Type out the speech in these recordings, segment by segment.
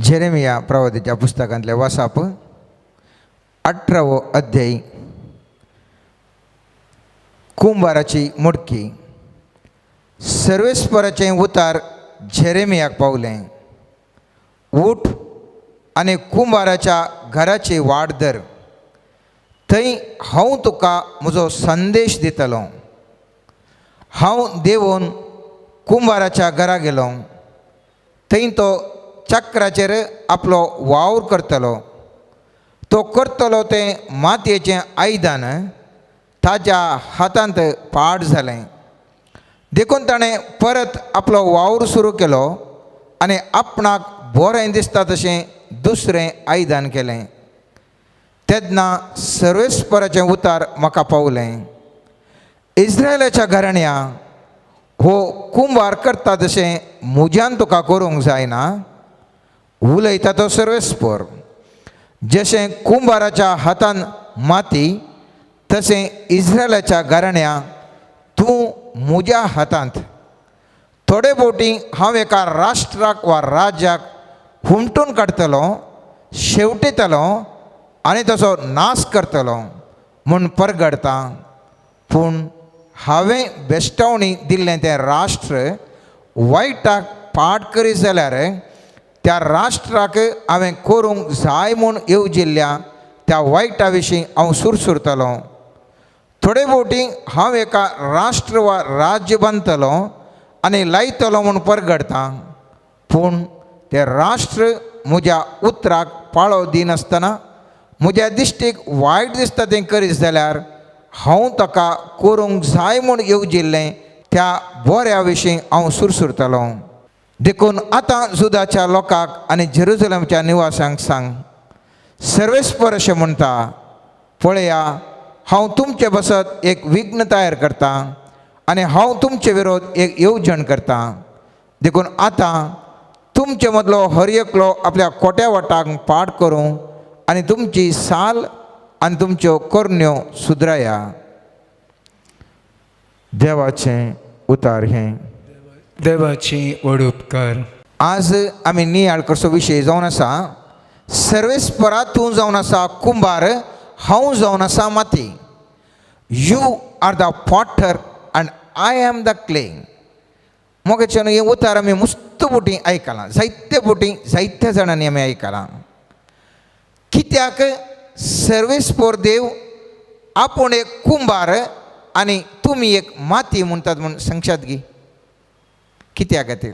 Jeremiah प्रवादीच्या पुस्तकांतलें वासाप 18वो अध्याय. कुंभाराची मुडकी. सर्वेस्पराचें उतार जेरेमियाक पावलें, उठ आनी कुंभाराच्या घराची वाट धर, थंय हांव तुका म्हजो संदेश दितलो. हांव देंवून कुंभाराच्या घरा गेलो, थंय तो चक्राचेर आपलो वावर करतलो. तो करतलो तें मातयेचें आयदन ताज्या हातांत पाड जालें. देखून ताणें परत आपलो वावर सुरू केलो आनी आपणाक बरें दिसता तशें दुसरें आयदन केलें. तेन्ना सर्वेस्पराचें उतार म्हाका पावलें, इस्रायलाच्या घराण्या, हो कुंभार करता तशें म्हज्यान तुका करूंक जायना, उलयता तो सर्वेस्पर. जशें कुंभाराच्या हातान माती तशें इस्रायलाच्या घराण्या तूं म्हज्या हातांत. थोडे बोटी हांव एका राष्ट्राक वा राज्याक हुमटून काडटलो, शेवटितलो आनी तसो नाश करतलो म्हूण परगडता. पूण हांवें बेश्टावणी दिल्लें तें राष्ट्र वायटाक पाट करीत जाल्यार त्या राष्ट्राक हांवें करूंक जाय म्हूण येवजिल्ल्या त्या वायटा विशीं हांव सुरसुरतलो. थोडे बोटी हांव एका राष्ट्र वा राज्य बांदतलो आनी लायतलो म्हूण परगडता. पूण तें राष्ट्र म्हज्या उतराक पाळो दिनासतना म्हज्या दिश्टीक वायट दिसता तें करीत जाल्यार हांव ताका करूंक जाय म्हूण येवजिल्लें त्या बऱ्या विशीं हांव सुरसुरतलो. देखून आतां जुदाच्या लोकांक आनी जेरुजलमच्या निवासांक सांग, सर्वेस्पर अशें म्हणटा, पळया हांव तुमचे बसत एक विघ्न तयार करता आनी हांव तुमचे विरोध एक येवजण करता. देखून आतां तुमचे मदलो हर एकलो आपल्या कोट्या वाटाक पाड करूं आनी तुमची साल आनी तुमच्यो करण्यो सुदराया. देवाचें उतार हें. देवाची व्हड उपकार. आज आमी नियाळ करचो विशय जावन आसा, सर्वेस्परा तूं जावन आसा कुंभार, हांव जावन आसा माती. You are the potter and I am the clay. मोगाच्यान हें उतार आमी मुस्त बोटी आयकलां, जायते बोटी जायत्या जाणांनी आमी आयकलां. कित्याक सर्वेस्पर देव आपूण एक कुंभार आनी तुमी एक माती म्हणटात म्हूण सांगशात गी? कित्या खातीर?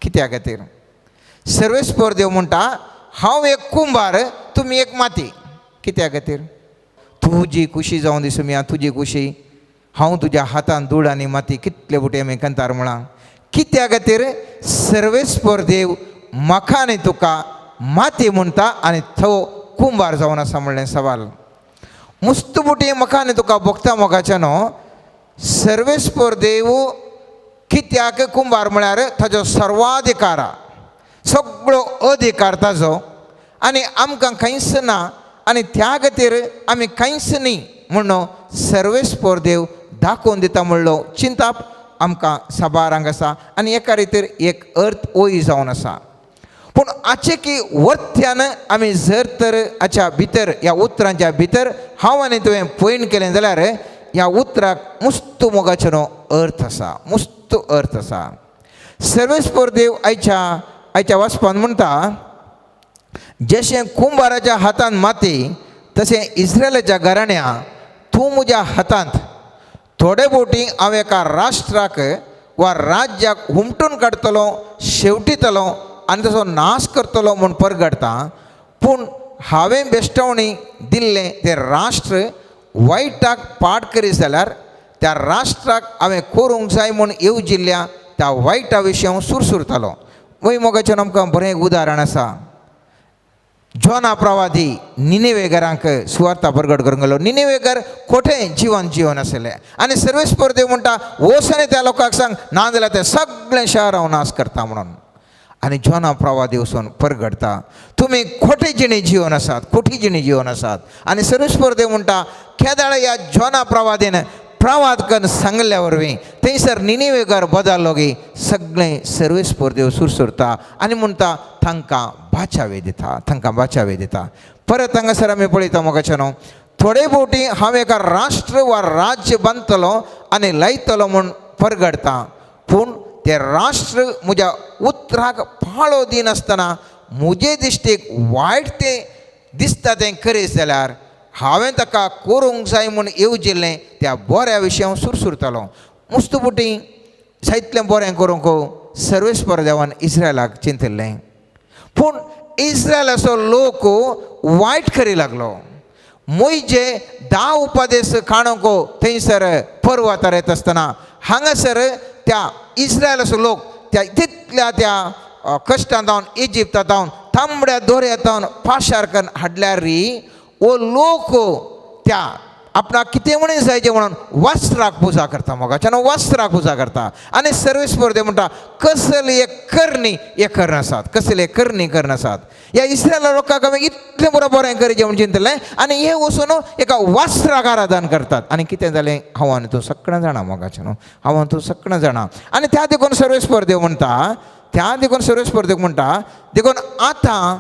कित्या खातीर सर्वेस्पर देव म्हणटा हांव एक कुंभार, तुमी एक माती? कित्या खातीर? तुजी खुशी जावन दी सुमया, तुजी खुशी, हांव तुज्या हातान धूळ आनी माती. कितले बुटे आमी कंतार म्हळां. कित्या खातीर सर्वेस्पर देव म्हाका आनी तुका माती म्हणटा आनी तो कुंभार जावन आसा म्हणलें सवाल. मुस्त बुटी म्हाका आनी तुका भोगता मोगाचें न्हू. सर्वेस्पर देव कित्याक कुंभार म्हळ्यार ताजो सर्वाधिकार, सगळो अधिकार ताजो आनी आमकां कांयच ना आनी त्या खातीर आमी कांयच न्ही म्हणून सर्वेस्पर देव दाखोवन दिता म्हणलो चिंताप आमकां साबारांक आसा आनी एका रितीर एक अर्थ ओय जावन आसा. पूण आचे की वरत्यान आमी जर तर हाच्या भितर ह्या उतरांच्या भितर हांव आनी तुवें पयण केलें जाल्यार ह्या उतराक मुस्त मोगाचो न्हू अर्थ आसा, मुस्त अर्थ आसा. सर्वेस्पर देव आयच्या आयच्या वाचपान म्हणटा, जशें कुंभाराच्या हातान माती तशें इस्रायलाच्या घराण्या तूं म्हज्या हातांत. थोडे बोटी हांव एका राष्ट्राक वा राज्याक हुमटून काडटलो, शेवटितलो आनी तसो नाश करतलो म्हूण परगडटा. पूण हांवें बेश्टावणी दिल्लें तें राष्ट्र वायटाक पाड करीत जाल्यार त्या राष्ट्राक हांवें करूंक जाय म्हूण येवजिल्ल्या त्या वायटा विशीं हांव सुरसुरतालो. वय मोगाचें आमकां बरें एक उदाहरण आसा. जोना प्रवादी निनेवेगरांक सुवार्ता परगट करूंक गेलो. निनेवेगर खोटें जिवन जिवन आसलें आनी सर्वेस्पर देव म्हणटा वच आनी त्या लोकांक सांग, ना जाल्यार तें सगळें शहर हांव नाश करता म्हणून. आनी जोना प्रवादी वचून परगडटा, तुमी खोटे जिणे जिवन आसात, खोटी जिणे जिवन आसात. आनी सर्वेस्पर देव म्हणटा केदाळ ह्या जोना प्रवादीन प्रवादकन सांगल्या वरवीं थंयसर निनिवेगर बदल्लो गी सगळें सर्वेस्पर देव सुरसुरता आनी म्हणटा तांकां बाचावे दिता, तांकां बाचावे दिता. परत हांगासर आमी पळयता मोगाचे न्हू, थोडे फावटी हांव एका राष्ट्र वा राज्य बांदतलो आनी लायतलो म्हूण परगडटा, पूण तें राष्ट्र म्हज्या उतराक पाळो दिनासतना म्हजे दिश्टीक वायट तें दिसता तें करीत जाल्यार हांवें ताका करूंक जाय म्हूण येवजिल्लें त्या बऱ्या विशय हांव सुरसुरतालो. मुस्तुपुटी जायतलें बरें करूंक सर्वेस्पर देवान इस्रायलाक चिंतिल्लें, पूण इस्रायलाचो लोक वायट करी लागलो. म्हजे 10 उपदेश काणूंक थंयसर पर्वतार येता आसतना हांगासर त्या इस्रायलाचो लोक त्या तितल्या त्या कश्टां जावन इजिप्ता जावन तांबड्या दोऱ्या जावन पाशार करून हाडल्यार वो लोक त्या आपणाक कितें म्हणून जायचें म्हणून वस्त्राक पुजा करता मोगाच्यान, वस्त्राक पुजा करता. आनी सर्वेस्पर देव म्हणटा कसली एक करणी हे करनासात, कसली एक करणी करनासात. ह्या इस्रायला लोकांक आमी इतलें बरें बरें करीचें म्हूण चिंतलें आनी हे वचून एका वस्त्राक आराधन करतात. आनी कितें जालें हांव आनी तूं सगळें जाणा मोगाचें न्हू, हांव आनी तूं सगळें जाणा. आनी त्या देखून सर्वेस्पर देव म्हणटा, त्या देखून सर्वेस्पर देव म्हणटा, देखून आतां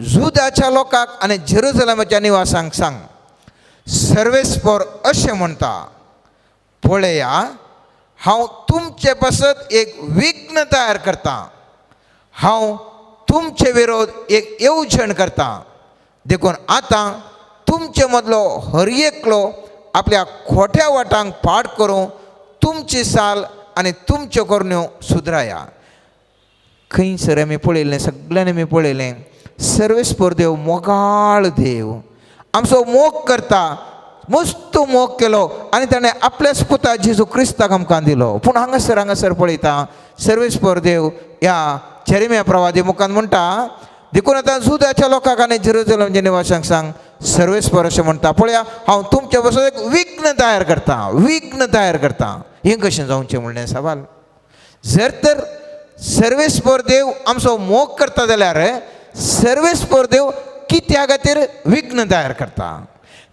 जुदाच्या लोकांक आनी जेरुजलमाच्या निवासांक सांग, सर्वेस्पर अशें म्हणटा, पळया हांव तुमचे पासत एक विघ्न तयार करता, हांव तुमचे विरोध एक येवजण करता, देखून आतां तुमचे मदलो हर एकलो आपल्या खोट्या वाटांक पाड करूं तुमची साल आनी तुमच्यो करण्यो सुदराया. खंयसर आमी पळयलें, सगळ्यांनी आमी पळयलें, सर्वेस्पर देव मोगाळ देव आमचो मोग करता, मस्त मोग केलो आनी ताणें आपल्याच पुता जेजू क्रिस्ताक आमकां दिलो. पूण हांगासर हांगासर पळयता सर्वेस्पर देव ह्या जेरेमिया प्रवादी मुखान म्हणटा, देखून आतां जुदाच्या लोकांक आनी जेरुजलमच्या निवाशांक सांग, सर्वेस्पर अशें म्हणटा, पळया हांव तुमचे पासून एक विघ्न तयार करता, विघ्न तयार करता. हें कशें जावचें म्हणलें सवाल. जर तर सर्वेस्पर देव आमचो मोग करता जाल्यार सर्वेस्पर देव कित्या खातीर विघ्न तयार करता,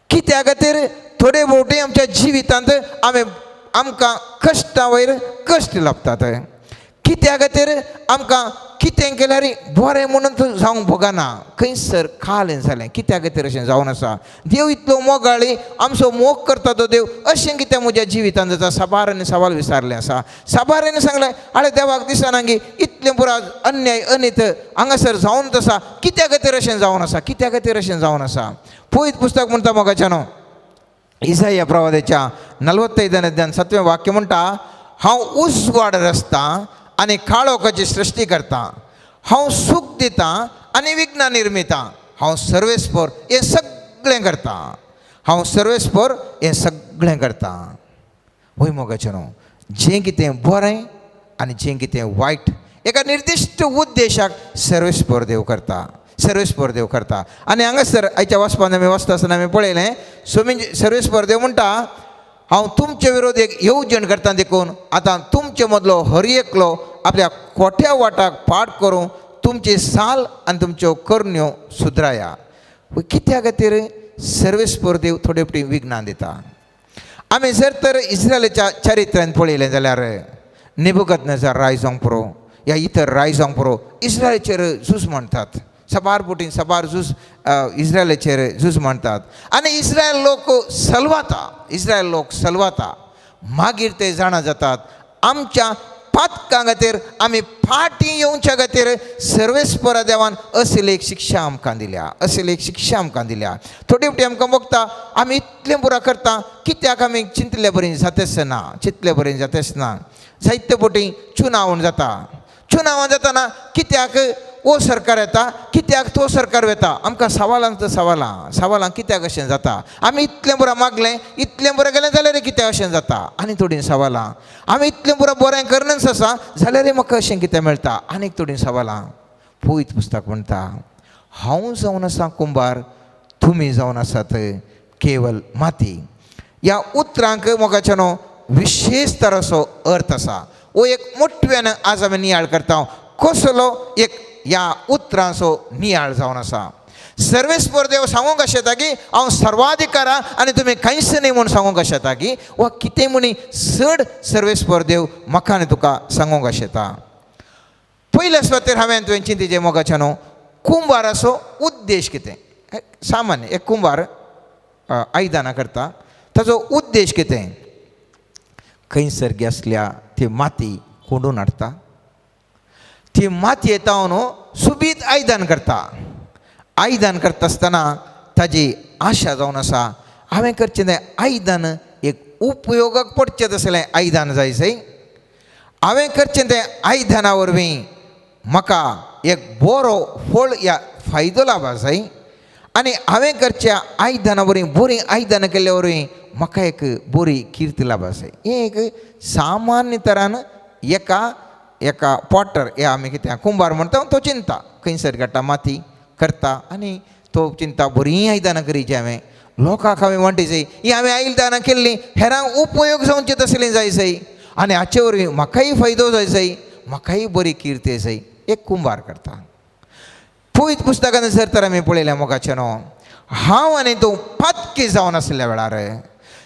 कित्या खातीर थोडे भोवटी आमच्या जिवितांत आमी आमकां कश्टां वयर कश्ट लाबतात, कित्या खातीर आमकां कितें केल्यार बरें म्हणून जावंक भोगना, खंयसर कालें जालें, कित्या खातीर अशें जावन आसा. देव इतलो मोगाळी आमचो मोग करता तो देव अशें कितें म्हज्या जिवितांत जाता. साबारांनी सवाल विचारलें आसा, साबारांनी सांगलें आरे देवाक दिसना गी इतलें पुरा अन्याय अनीत हांगासर जावन आसा, कित्या खातीर अशें जावन आसा, कित्या खातीर अशें जावन आसा. पयत पुस्तक म्हणटा मोगाच्यानो, इसाया प्रवादाच्या 45 अध्यान 7वें वाक्य म्हणटा, हांव उजवाड रचता आनी काळोखाची सृश्टी करता, हांव सूख दिता आनी विघ्न निर्मिता, हांव सर्वेस्पर हें सगळें करता, हांव सर्वेस्पर हें सगळें करता. वय मोगाचें न्हू, जें कितें बरें आनी जें कितें वायट एका निर्दिश्ट उद्देशाक सर्वेस्पर देव करता, सर्वेस्पर देव करता. आनी हांगासर आयच्या वाचपान आमी वाचता आसतना आमी पळयलें, स्वामी सर्वेस्पर देव म्हणटा, हांव तुमचे विरोध एक येवजण करता, देखून आतां तुमचे मदलो हर एकलो आपल्या खोट्या वाटाक पाड करूं तुमची साल आनी तुमच्यो करण्यो सुदराया. कित्या खातीर सर्वेस्पर देव थोडे फावटी विघ्नां दिता. आमी जर तर इस्रायलाच्या चरित्रान पळयलें जाल्यार नेबुकदनेजार राय जावंक पुरो या इतर राय जावंक पुरो इस्रायलाचेर झूज म्हणटात, साबार बोटीन साबार झूज इस्रायलाचेर झूज म्हणटात आनी इस्रायल लोक सलवाता, इस्रायल लोक सलवाता. मागीर ते जाणा जातात आमच्या पातकां खातीर आमी फाटीं येवच्या खातीर सर्वेस्परा देवान असली एक शिक्षा आमकां दिल्या, असली एक शिक्षा आमकां दिल्या. थोडी फावटी आमकां बघता आमी इतलें पुरा करता, कित्याक आमी चिंतले बरें जातेच ना, चिंतले बरें जातेच ना. जायते फावटी चुनावण जाता, चुनावां जाताना कित्याक ओ सरकार येता, कित्याक तो सरकार वेता, आमकां सवालांक सवालां सवालां कित्याक अशें जाता. आमी इतलें बरें मागलें, इतलें बरें गेलें जाल्यार कित्याक अशें जाता. आनी थोडीं सवालां आमी इतलें बरें बरें करनच आसा जाल्यार म्हाका अशें कितें मेळटा. आनीक थोडीं सवालां. पवित्र पुस्तक म्हणटा, हांव जावन आसा कुंबार, तुमी जावन आसात केवल माती. ह्या उतरांक मोगाच्या न्हू विशेश तराचो अर्थ आसा. हो एक मोठ्यान आज आमी नियाळ करता, कसलो एक ह्या उतरांचो नियाळ जावन आसा. सर्वेस्पर देव सांगूंक आशेता की हांव सर्वाधिकार आनी तुमी कांयच न्ही म्हूण सांगूंक आशेता की वा कितें म्हणी चड सर्वेस्पर देव म्हाका आनी तुका सांगूंक आशेता. पयल्या सुवातेर हांवें तुवें चिंतीचें मोगाचें न्हू कुंबाराचो उद्देश कितें. सामान्य एक कुंबार आयदनां करता ताचो उद्देश कितें, खंयसर आसल्या ती माती कोंडून हाडटा, ती मातये तावन सुबीत आयदन करता. आयदन करता आसतना ताजी आशा जावन आसा हांवें करचें तें आयदन एक उपयोगाक पडचें तसलें आयदन जाय सय. हांवें करचें तें आयदना वरवीं म्हाका एक बरो फळ या फायदो लाभ जाय आनी हांवें करच्या आयदना वरवीं बरीं आयदनां केल्ल्या वरवीं म्हाका एक बरी किर्ती लाभ जाय. हें एक सामान्य तरान एका एका पॉटर हे आमी कितें कुंबार म्हणटा तो चिंता खंयसर काडटा माती करता आनी तो चिंता बरीं आयदनां करीची हांवें लोकांक हांवें वांटी जाय ही हांवें आयदनां केल्लीं हेरांक उपयोग जावचे तसलीं जाय जाय आनी हाचे वरवीं म्हाकाय फायदो जाय जाय म्हाकाय बरी किर्ती जाय. एक कुंबार करता. पवित्र पुस्तकान जर तर आमी पळयलें मोगाचें न्हू हांव आनी तूं पातकी जावन आसल्या वेळार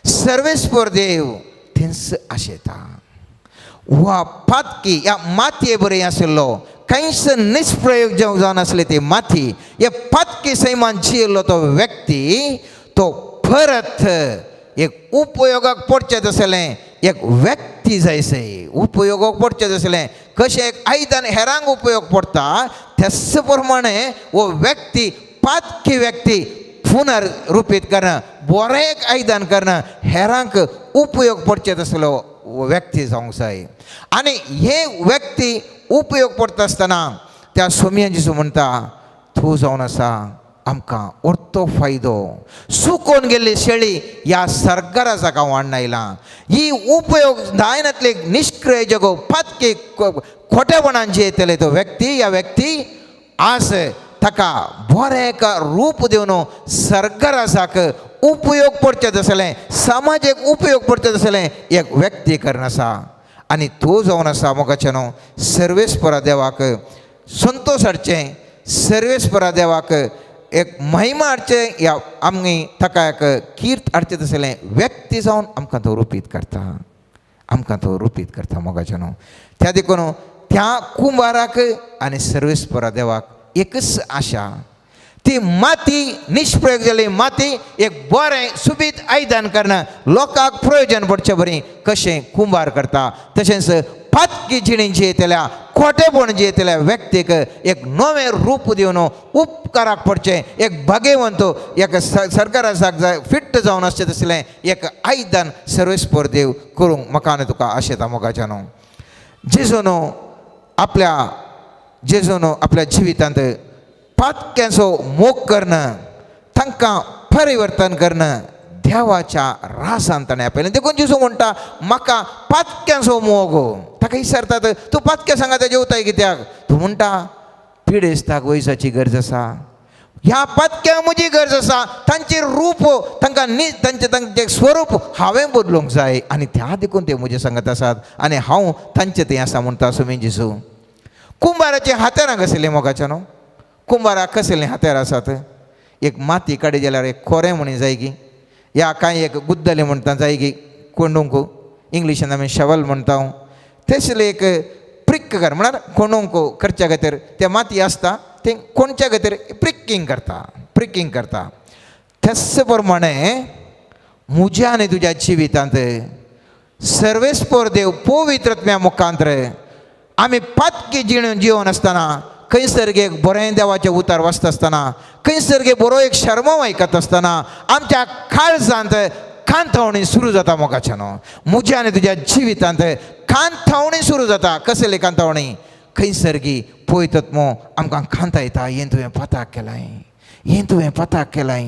सर्वेस्पर देव थंयच आशेता वा पातकी ह्या मातये बरी आशिल्लो कांयच निष्प्रयोग जावन आसली ती माती ह्या पातकी सैमान जियेल्लो तो व्यक्ती तो परत एक उपयोगाक पडचें तसलें एक व्यक्ती जायसय उपयोगाक पडचें तसलें कशें एक आयदन हेरांक उपयोग पडटा त्याच प्रमाणे हो व्यक्ती पातकी व्यक्ती पुनर्रुपीत करणं बरें एक आयदन करणं हेरांक उपयोग पडचें तसलो व्यक्ती जावंक जाय. आनी हे व्यक्ती उपयोग पडटा आसतना त्या सोमयान जेजू म्हणटा तूं जावन आसा आमकां orto फायदो सुकोन गेल्ली शेळी ह्या सरकाराचा हांव आयला ही उपयोग जायनातले निश्क्रिय जगो पातके खोटेपणान जे येतले तो व्यक्ती ह्या व्यक्ती आज ताका बरें एका रूप दिवन सरकाराक उपयोग पडचें तसलें समाजेक उपयोग पडचें तसलें एक व्यक्ती करून आसा. आनी तूं जावन आसा मोगाचें न्हू सर्वेस्परा देवाक संतोश हाडचें सर्वेस्परा देवाक एक महिमा हाडचें ह्या आमी ताका एक कीर्त हाडचें तसलें व्यक्ती जावन आमकां तो रुपीत करता आमकां तो रुपीत करता मोगाचें न्हू. त्या देखून त्या कुंबाराक आनी सर्वेस्परा देवाक एकच आशा ती माती निष्प्रयोग जाली माती एक बरें सुबीत आयदन करणं लोकांक प्रयोजन पडचें बरी कशें कुंबार करता तशेंच पातकी जिणी जियेतल्या खोटेपण जियेतल्या व्यक्तीक एक नवें रूप दिवन उपकाराक पडचें एक भाग्यवंत एक सरकाराक जाय फिट्ट जावन आसचें तसलें एक आयदन सर्वेस्पर देव करूंक म्हाका आनी तुका आशेता मोगाच्या न्हू. जेजून आपल्या जेजून आपल्या जिवितांत पातक्यांचो मोग करणं तांकां परिवर्तन करणं देवाच्या रासान ताणें आपयलें. देखून जेजू म्हणटा म्हाका पातक्यांचो मोग. ताका विचारतात तूं पातक्या सांगाता जेवताय कित्याक? तूं म्हणटा पिडेस्ताक वयसाची गरज आसा, ह्या पातक्यांक म्हजी गरज आसा, तांचें रूप तांकां नी तांचें तांचें स्वरूप हांवें बदलूंक जाय आनी त्या देखून ते म्हजें सांगत आसात आनी हांव तांचें थंय आसा म्हणटा सुमी जेजू. कुंबाराचें हातेरां कसलीं मोगाचें न्हू? कुंबाराक कसलीं हातेरां आसात? एक माती काडी जाल्यार एक खोरें म्हणी जायगी या कांय एक गुद्दलें म्हणटा जायगी कोंडूंक इंग्लिशान आमी शवल म्हणटा तसलें एक प्रिक कर म्हळ्यार कोंडूंक करच्या खातीर ते माती आसता तें कोणच्या खातीर प्रिकींग करता प्रिकींग करता. त्याच प्रमाणे म्हज्या आनी तुज्या जिवितांत सर्वेस्पर देव पवित्रत्म्या मुखांतर आमी पातकी जीण जिवन आसतना खंयसर एक बरें देवाचें उतर वाचता आसतना खंयसर बरो एक शर्मो आयकत आसतना आमच्या काळजांत कांथवणी सुरू जाता मोगाचें न्हू. म्हज्या आनी तुज्या जिवितांत कांथवणी सुरू जाता. कसली कांथवणी? खंयसर पळयतात आमकां कांतायता हें तुवें पाताक केलां हें तुवें पाताक केलां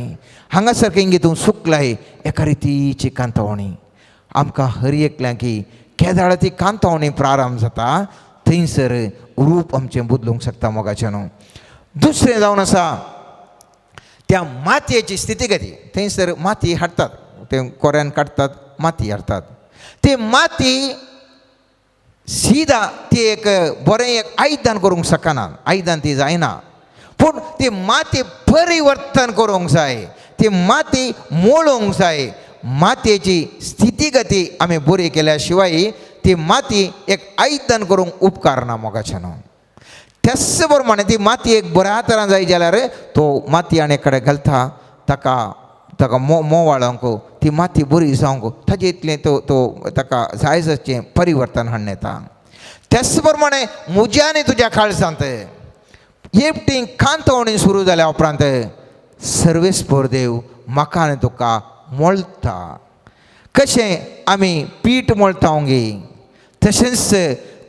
हांगासर खंय तूं सुकलाय एका रितीची कांथवणी आमकां हर एकल्याक केदाळ ती कांथवणी प्रारंभ जाता थंयसर रूप आमचें बदलूंक शकता मोगाचें न्हू. दुसरें जावन आसा त्या मातयेची स्थिती गती थंयसर माती हाडटात ते कोऱ्यान काडटात माती हाडटात ती माती सीधा ती एक बरें एक आयदन करूंक शकना आयदन ती जायना. पूण ती माती परिवर्तन करूंक जाय, ती माती मोळूंक जाय. मातयेची स्थितीगती आमी बरी केल्या शिवाय ती माती एक आयदन करूंक उपकारना मोगाच्यानो. त्याच प्रमाणे ती माती एक बऱ्या तरान जाय जाल्यार तो माती आनी कडेन घालता, ताका ताका मोवाळोंक, ती माती बरी जावंक ताजे इतलें तो तो ताका जाय जाचें परिवर्तन हाडून येता. त्याच प्रमाणे म्हज्या आनी तुज्या काळजांत एकटी कांतवणी सुरू जाल्या उपरांत सर्वेस्पर देव म्हाका आनी तुका मोळता. कशें आमी पीठ मोळता गे तशेंच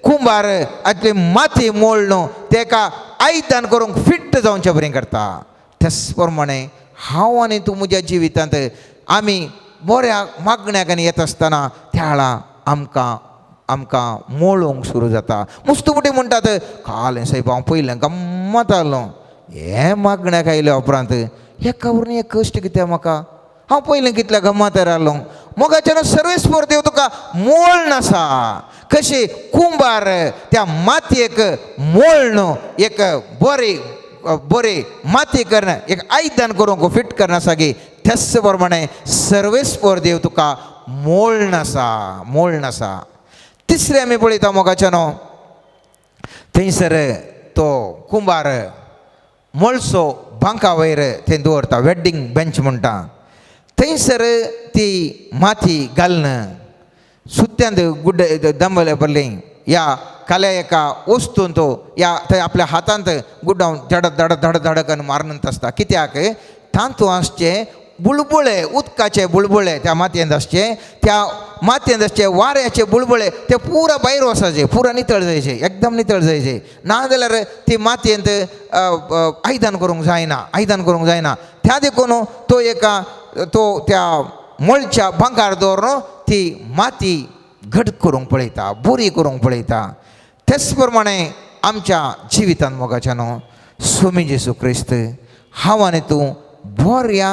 कुंभार आतली माती मोळ न्हू तेका आयदन करूंक फिट्ट जावचे बरें करता. त्याच प्रमाणे हांव आनी तूं म्हज्या जिवितांत आमी बऱ्या मागण्याक आनी येता आसतना त्या वेळा आमकां आमकां मोळूंक सुरू जाता. मुस्तुमुटी म्हणटात काल सायब हांव पयलें गम्मत आसलो, हें मागण्याक आयल्या उपरांत एका वरून एक कश्ट कित्याक म्हाका, हांव पयलें कितल्या गम्मतार आसलो. मोगाच्यान सर्वेस्पर देव तुका मोळ नासा. कशें कुंभार त्या मातयेक मोळ न्हू एक बरी बरी माती करून एक आयदन करूंक फिट करना गे, त्याच प्रमाणे सर्वेस्पर देव तुका मोळ नासा, मोळ नासा. तिसरें आमी पळयता मोगाच्यानो, थंयसर तो कुंभार मोळसो बांका वयर थंय दवरता, वेड्डींग बेंच म्हणटा. थंयसर ती माती घालून सुत्यांत गुड्डे दंबले पडली या काल्या एका वस्तून तो या थंय आपल्या हातांत गुड्डावन धड धड धड धड करून मारून आसता. कित्याक तातूंत आसचे बुळबुळे, उदकाचे बुळबुळे त्या मातयेंत आसचे, त्या मातयेंत आसचे वाऱ्याचे बुळबुळे ते पुरा भायर वचायचे, पुरा नितळ जायचे, एकदम नितळ जायचे. ना जाल्यार ती मातयेंत आयदन करूंक जायना, आयदन करूंक जायना. त्या देखून तो एका तो त्या मोळच्या बांकार दवरून ती माती घट करूंक पळयता, बरी करूंक पळयता. तेच प्रमाणे आमच्या जिवितांत मोगाच्यानो स्वामी जेजू क्रिस्त हांव आनी तूं बऱ्या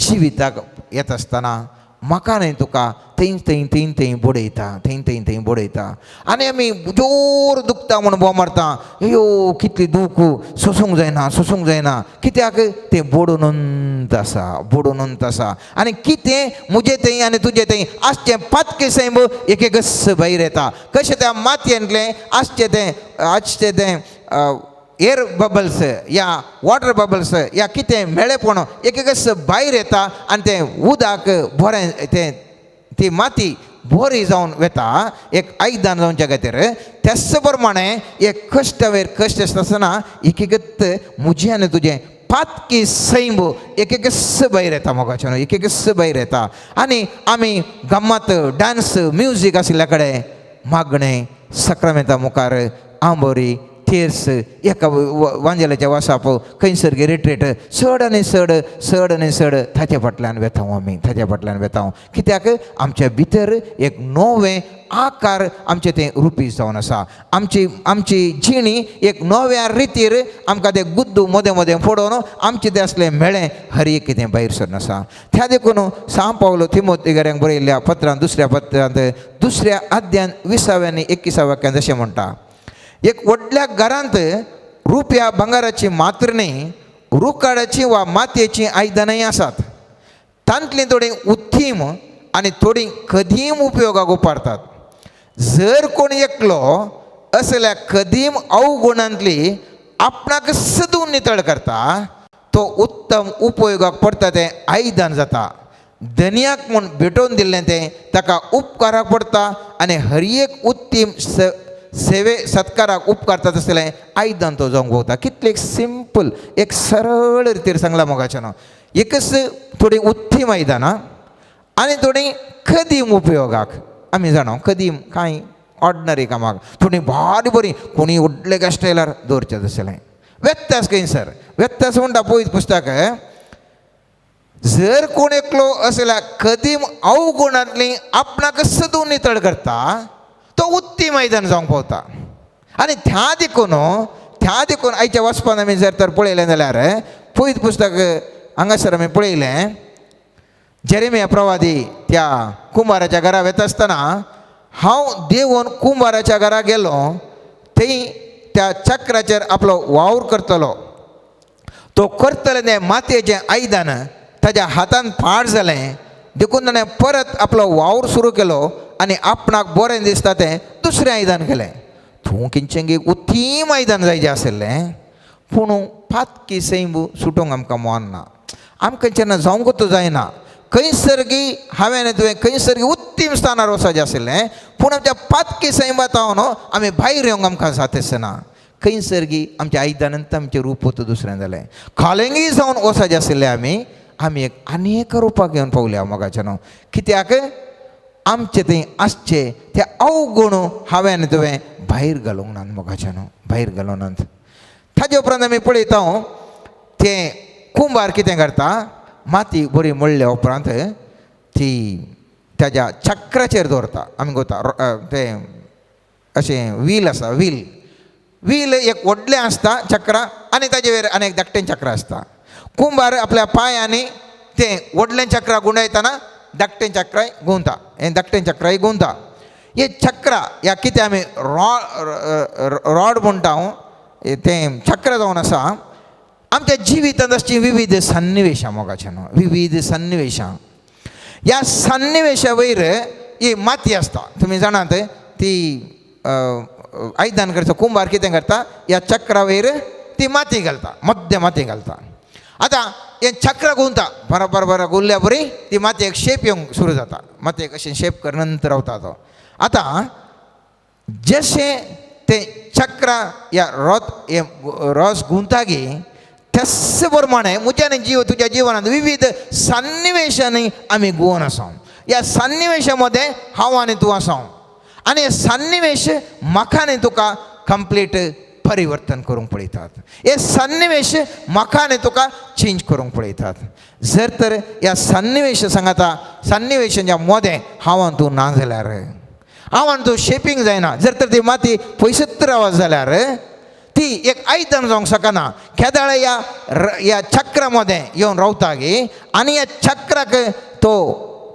जिविताक येता आसतना म्हाका न्हय तुका थंय थंय थंय थंय बडयता, थंय थंय थंय बडयता. आनी आमी जोर दुखता म्हूण बोव मारता, अयो कितली दूख सोसूंक जायना, सोसूंक जायना. कित्याक तें बोडून आसा, बोडून आसा. आनी कितें म्हजें थंय आनी तुजें थंय आसचें पातकें सैम एक एकच भायर येता. कशें त्या मातयेंतलें आसचें तें आसचें तें एयर बबल्स या वॉटर बबल्स या कितें मेळेपण एक एकच भायर येता आनी तें उदक बरें तें ती माती बरी जावन वता एक आयदन जावच्या खातीर. त्याच प्रमाणे एक कश्ट वयर कश्ट आसता आसतना एक एकच म्हजें आनी तुजें पातकी सैम एक एकच भायर येता मोगाच्यान, एक एकच भायर येता. आनी आमी गम्मत डांस म्युजीक आशिल्ल्या कडेन मागणें सक्रामेंता मुखार आंबोरी तेर्स एका वांजेलाच्या वासाप खंयसर रिट्रीट चड आनी चड चड आनी चड ताच्या फाटल्यान वेता आमी, ताच्या फाटल्यान वेता. कित्याक आमच्या भितर एक नवें आकार आमचें तें रुपी जावन आसा. आमची आमची जिणी एक नव्या रितीर आमकां तें गुद्दू मदें मदें फोडोवन आमचें तें आसलें मेळ्ळें हर एक कितें भायर सरन आसा. त्या देखून सां पावलो तिमोतेगाऱ्यांक बरयल्ल्या पत्रांत दुसऱ्या पत्रांत दुसऱ्या अध्यान 20व्या आनी 21व्या वाक्यांत अशें म्हणटा, एक व्हडल्या घरांत रुपया भांगराची मात्र न्ही रुकाडाची वा मातयेचीं आयदनांय आसात. तांतलीं थोडीं उत्तीम आनी थोडीं कदीम उपयोगाक उपारतात. जर कोण एकलो असल्या कदीम अवगुणांतली आपणाक सदून नितळ करता तो उत्तम उपयोगाक पडटा तें आयदन जाता. धनयाक म्हूण भेटोवन दिल्लें तें ताका उपकाराक पडटा आनी हर एक उत्तीम सेवे सत्काराक उपकारता तसलें आयदन तो जावंक भोवता. कितलें एक सिंपल एक सरळ रितीर सांगलां मोगाच्यानो. एकच थोडीं उत्तीम आयदनां आनी थोडीं कदीम उपयोगाक. आमी जाणा कदीम कांय ऑर्डिनरी कामाक, थोडीं भारी बरीं कोणी व्हडले गेस्ट आयल्यार दवरचें तसलें. व्यत्यास खंय सर, व्यत्यास म्हणटा पळय पुस्तक, जर कोण एकलो असल्या कदीम अवगुणांतली आपणाक सदून नितळ करता तो उत्तीम आयदन जावंक पावता. आनी त्या देखून आयच्या वचपान आमी जर तर पळयलें जाल्यार पयत पुस्तक हांगासर आमी पळयलें, जेरेमिया प्रवादी त्या कुंभाराच्या घरा वता आसतना हांव देवून कुंभाराच्या घरा गेलो, थंय त्या चक्राचेर आपलो वावर करतलो. तो करतले तें मातयेचें आयदन ताज्या हातान पाड जालें, देखून ताणें परत आपलो वावर सुरू केलो आनी आपणाक बरें दिसता तें दुसरें आयदन केलें. तूं किंचेंगी उत्तीम आयदन जाय जें आशिल्लें, पूण पातकी सैंब सुटोवंक आमकां मोन ना, आमकां जेन्ना जावंकूच जायना. खंयसर गी हांवें तुवें खंयसर गी उत्तीम स्थानार वचपाचें आशिल्लें, पूण आमच्या पातकी सैमांत न्हू आमी भायर येवंक आमकां जाता. खंयसर गी आमच्या आयदनांत आमचें रूप वता दुसरें जालें. खालेंगी जावन वचपाचें आशिल्लें आमी, आमी एक आनी एक रुपाक घेवन पावल्या मोगाचें न्हू. कित्याक आमचें थंय आसचें ते अवगुण हांवें तुवें भायर घालूंक नात मोगाचें न्हू, भायर घालूंक नात. ताजे उपरांत आमी पळयता तें कुंबार कितें करता, माती बरी मळ्ळ्या उपरांत ती ताज्या चक्राचेर दवरता. आमी गोता तें अशें व्हील आसा, व्हील व्हील एक व्हडलें आसता चक्रां आनी ताजे वयर आनी एक धाकटें चक्र आसता. कुंबार आपल्या पांयांनी तें व्हडलें चक्र गुंडायतना धाकटें चक्राय गुंवता, हें धाकटें चक्राय गुंवता. हे चक्र ह्या कितें आमी रॉड म्हणटा हांव, तें चक्र जावन आसा आमच्या जिवितांत आसची विविध सन्निवेशां मोगाचें न्हू, विविध सन्निवेशां. ह्या सन्निवेशा वयर ही माती आसता. तुमी जाणात ती आयदन करता कुंबार कितें करता, ह्या चक्रा वयर ती माती घालता, मध्य माती घालता. आतां हें चक्र गुंवता बरोबर बरो गुल्ल्या बरी ती मातयेक शेप येवंक सुरू जाता, मातयेक अशें शेप करनंतर रावता तो. आतां जशें तें चक्र ह्या रोत हें रोस गुंवता गी त्याच प्रमाणे म्हज्या आनी जीव तुज्या जिवनांत विविध सन्निवेशांनी आमी गुवन आसा. ह्या सन्निवेशा मदें हांव आनी तूं आसा आनी हे सन्निवेश म्हाका आनी तुका कंप्लीट परिवर्तन करूंक पळयतात. हे सन्निवेश म्हाका आनी तुका चेंज करूंक पळयतात. जर तर ह्या सन्निवेश सांगाता सन्निवेशाच्या मदें हांव आनी तूं ना जाल्यार, हांव आनी तूं शेपींग जायना, जर तर ती माती पयसत रावत जाल्यार ती एक आयदन जावंक शकना. केदाळ ह्या ह्या चक्रा मदें येवन रावता गी आनी ह्या चक्राक तो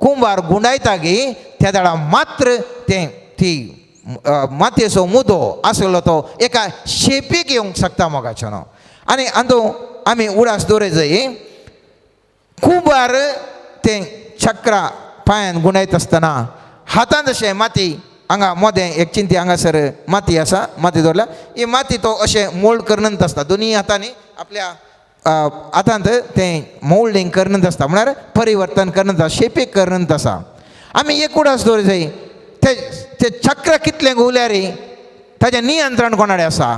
कुंबार गुंडायता गी त्या वेळार मात्र तें ती मातयेचो मुदो आसलो तो एका शेपीक येवंक शकता मोगाचो न्हू. आनी अंदू आमी उडास दवरय जाय, कुंबार तें चक्रा पांयान गुंडायत आसतना हातांत अशें माती हांगा मदें एक चिंती हांगासर माती आसा, माती दवरल्या, ही माती तो अशें मोल्ड करनंत आसता. दोनूय हातांनी आपल्या हातांत तें मोल्डींग करनंत आसता, म्हळ्यार परिवर्तन करनंत आसा, शेपीक करनंत आसा. आमी एक उडास दवर जाय, ते चक्र कितलें घुंवल्यार ताजें नियंत्रण कोणा कडेन आसा,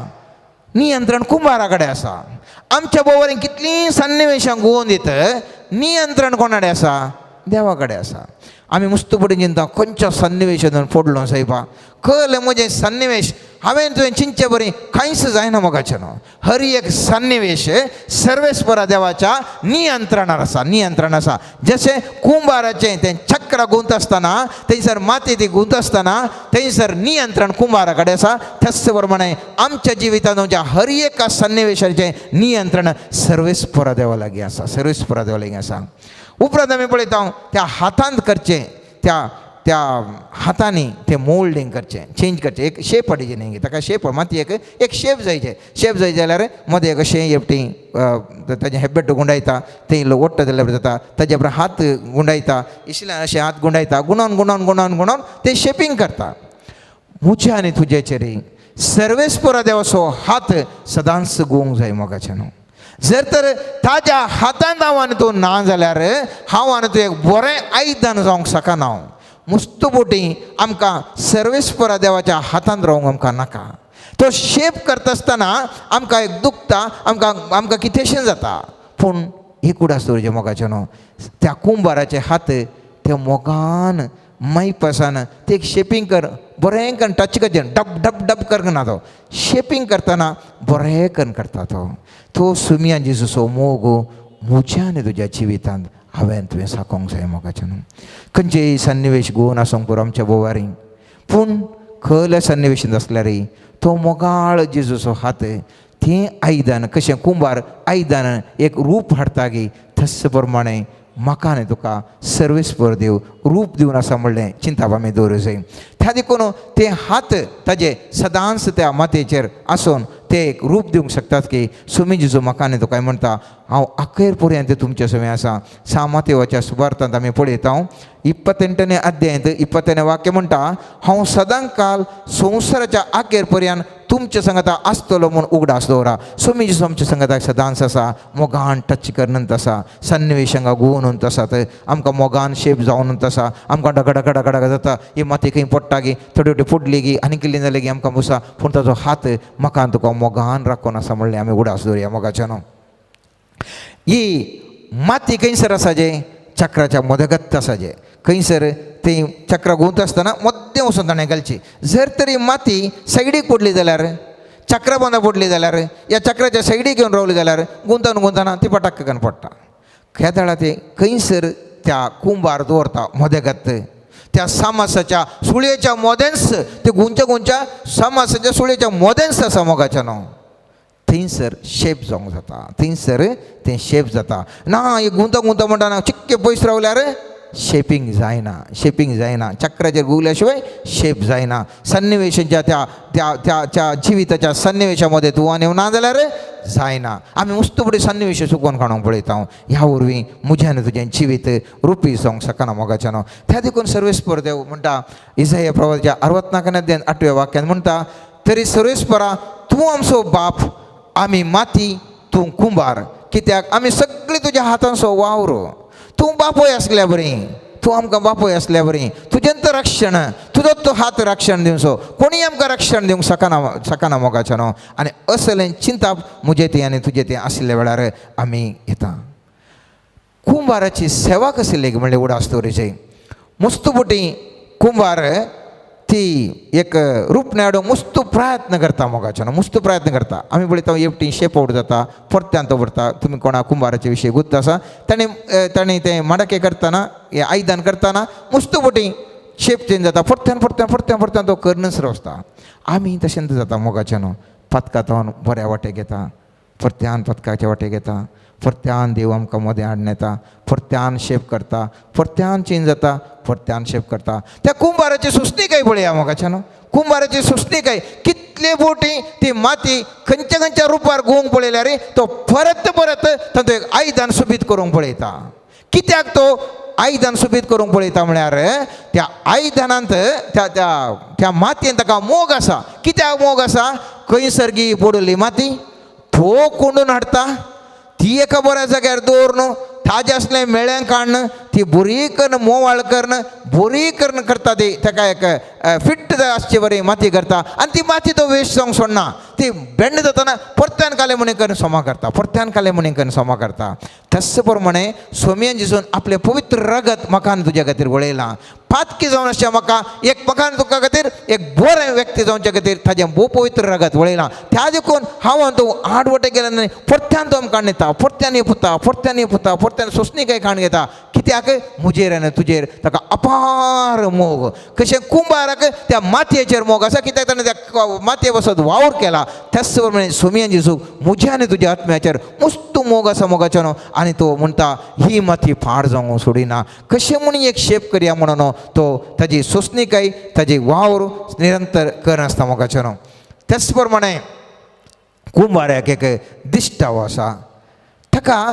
नियंत्रण कुंबारा कडेन आसा. आमच्या भोंवरी कितलीं सन्निवेशां घुंवोवन दित, नियंत्रण कोणा कडेन आसा, देवा कडेन आसा. आमी मुस्त पडून चिंता खंयच्या सन्निवेशान पडलो सायबा, कळ्ळें म्हजें सन्निवेश हांवें तुवें चिंतचे बरी कांयच जायना मोगाचें न्हू. हर एक सन्निवेश सर्वेस्परा देवाच्या नियंत्रणार आसा, नियंत्रण आसा. जशें कुंबाराचें तें चक्र गुंत आसतना थंयसर माती ती गुंत आसतना थंयसर नियंत्रण कुंबारा कडेन आसा. त्याच प्रमाणे आमच्या जिवितांत आमच्या हर एका सन्निवेशाचें नियंत्रण सर्वेस्परा देवा लागीं आसा, सर्वेस्परा देवा लागीं आसा. उपरांत आमी पळयता त्या हातांत करचें, त्या त्या हातांनी तें मोल्डींग करचें, चेंज करचें, एक शेप हाडची न्ही ताका, शेप मातयेक एक शेप जायचे, शेप जाय जाल्यार मदें एक अशें एकटी ताजें हेब्बेट गुंडायता, तें इल्लो ओट्ट जाल्यार जाता, ताजे उपरांत हात गुंडायता, इसल्यान अशें हात गुंडायता, गुंडोवन गुंडोवन गुंडोवन गुंडोवन तें शेपींग करता. म्हज्या आनी तुजेचेर सर्वेस्परा देवाचो हात सदांच गुवूंक जाय मोगाचें न्हू. जर तर ताज्या हातांत हांव आनी तूं ना जाल्यार हांव आनी तूं एक बरें आयदन जावंक शकना. हांव मुस्त बोटी आमकां सर्वेस्परा देवाच्या हातांत रावंक आमकां नाका. तो शेप करता आसतना आमकां एक दुखता, आमकां आमकां कितेंशें जाता, पूण एक उडास दवरचें मोगाचें न्हू, त्या कुंबाराचे हात त्या मोगान मायपासान ते एक शेपींग कर बरें करून टच करचें, डब डब डब करना तो शेपींग करतना बरें करून करता तो. तो सुमिया जेजूचो मोग म्हज्या आनी तुज्या जिवितांत हांवें तुवें साकोंक जाय मोगाचें न्हू. खंयचेय सन्निवेश गोवन आसूंक पुरो आमच्या बोवारी, पूण खंयल्या सन्निवेशांत आसल्यार तो मोगाळ जेजूचो हात तें आयदन कशें कुंबार आयदन एक रूप हाडटा गी तस प्रमाणे म्हाका आनी तुका सर्वेस्पर देव रूप दिवन आसा म्हणलें चिंताप आमी दवरूं जाय. त्या देखून ते हात ताजे सदांच त्या मातयेचेर आसून ते एक रूप दिवंक शकतात की सुमी जेजू म्हाका आनी तुका म्हणटा हांव अखेर पर्यंत तुमचे समें आसा. सामातेवाच्या सुवार्थांत आमी पळयता 28ನೇ अध्यायांत 20ನೇ वाक्य म्हणटा हांव सदां काल संवसाराच्या अखेर पर्यंत तुमच्या संगता आसतलो म्हूण उगडास दवरा. सुमी जेजू आमच्या संगताक सदांच आसा, मोगान टच करनंत आसा, सन्निवेशांक गुवोनंत आसात, आमकां मोगान शेप जावनंत आसा. आमकां डगा डगा डगा डगा जाता, ही माती खंय पडटा गी, थोडी थोडी पडली गी आनी किल्ली जाली गी आमकां मुसा, पूण ताजो हात म्हाका तुका मोगान राखून आसा म्हणलें आमी उगडास दवरया मोगाच्यानो. ही माती खंयसर आसा जे चक्राच्या मदगत आसा जे खंयसर ती चक्र घुंवता आसतना मद्दें वचून ताणें घालची. जर तरी माती सायडीक पडली जाल्यार, चक्रा बांदा पडली जाल्यार, ह्या चक्राच्या सायडीक येवन रावली जाल्यार गुंतान गुंताना ती पटाक्क करून पडटा. खेदाळा ते खंयसर त्या कुंबार दवरता मदेगत त्या सामासाच्या सुळयेच्या मोदेंस ते गुंच्या गुंच्या सामासाच्या सुळयेच्या मोदेंस आसा मोगाच्या न्हू थंयसर शेप जावंक जाता, थंयसर तें शेप जाता ना. हे गुंता गुंता म्हणटा ना चिक्के पयस रावल्यार शेपिंग जायना, शेपिंग जायना. चक्राचेर घुंवल्या शिवाय शेप जायना. सन्निवेशाच्या त्या त्या त्या त्या जिविताच्या सन्निवेशामध्ये तूं आनी ना जाल्यार जायना. आमी मुस्त फुडें सन्निवेश चुकोवन काडूंक पळयता. ह्या वरवीं म्हजें आनी तुजें जिवीत रुपी जावंक शकना मोगाच्यान. त्या देखून सर्वेस्पर देव म्हणटा इजाया प्रवाच्या 64 अध्यायान 8व्या वाक्यान म्हणटा तरी सर्वेस्परा तूं आमचो बाप, आमी माती, तूं कुंबार, कित्याक आमी सगळीं तुज्या हातांचो वावर. तूं बापूय आसल्या बरी, तूं आमकां बापूय आसल्या बरी, तुजें तर रक्षण, तुजो तो हात रक्षण दिवचो, कोणीय आमकां रक्षण दिवंक शकना, शकना मोगाचें न्हू. आनी असलें चिंताप म्हजें तें आनी तुजें तें आशिल्ल्या वेळार आमी येता. कुंबाराची सेवा कसली लेगीत म्हणल्यार उडास दवरिची. मुस्तुपुटी कुंबार ती एक रूप हाडूंक मुस्त प्रयत्न करता मोगाचो न्हू, मुस्त प्रयत्न करता. आमी पळयता एकटी शेप आवट जाता, परत्यान तो व्हरता. तुमी कोणा कुंबाराचे विशय गुत्त आसा, ताणें ताणें तें मडके करतना हें आयदन करतना मुस्त बोटी शेप चेंज जाता, परत्यान परत्यान परत्यान परत्यान तो करनच वचता. आमी तशेंच जाता मोगाचें न्हू, पातकांत बऱ्या वाटेक येता, परत्यान पथकाच्या वाटेक येता, परत्यान देव आमकां मदें हाडून येता, परत्यान शेप करता, परत्यान चेंज जाता, परत्यान शेप करता. त्या कुंबाराची सुस्तीकाय पळया मोगाच्या न्हू, कुंबाराची सुस्तीकाय कितले बोटी ती माती खंयच्या खंयच्या रुपार घुंवंक पळयल्यार तो परत परत तांचो एक आयदन सोबीत करूंक पळयता. कित्याक तो आयदन सोबीत करूंक पळयता म्हळ्यार त्या आयदनांत त्या त्या त्या मातयेन ताका मोग आसा. कित्याक मोग आसा? खंयसर गी पडली माती तो कोंडून हाडटा, ती एका बऱ्या जाग्यार दवरून ताजें आसलें मेळ्ळें काडून ती बरी करून मोवाळ करून बरी करून करता. ती ताका एक फिट्ट आसचे बरी माती करता आनी ती माती तो वेस्ट जावंक सोडना. ती बेंड जातना परत्यान काले म्हणी करून सोमा करता, परत्यान काले म्हणी करून सोमा करता. तस प्रमाणे सोमयान जिसून आपलें पवित्र रगत म्हाका आनी तुज्या खातीर वळयलां. पातकी जावन आसच्या म्हाका एक म्हाका आनी तुका खातीर एक बरें व्यक्ती जावच्या खातीर ताजें भोव पवित्र रगत वळयलां. त्या देखून हांव आनी तूं आड वटे गेले न्हय, परत्यान तो आमकां येता, परत्यान पुता, परत्यान पुता, परत्यान सोंसणीकाय काण घेता. कित्याक? म्हजेर आनी तुजेर ताका अपार मोग. कशें कुंबाराक त्या मातयेचेर मोग आसा, कित्याक ताणें त्या मातये वसत वावर केला. त्याच प्रमाणे सोमयान जेजू म्हज्या आनी तुज्या आत्म्याचेर मस्त मोग आसा मोगाचो न्हू. आनी तो म्हणटा ही माती फार जावंक सोडिना, कशें म्हूण एक शेप करया म्हणून तो ताजी सोंसणीकाय ताजी वावर निरंतर करनासता मोगाचो न्हू. त्याच प्रमाणे कुंबाऱ्याक एक दिश्टावो आसा, ताका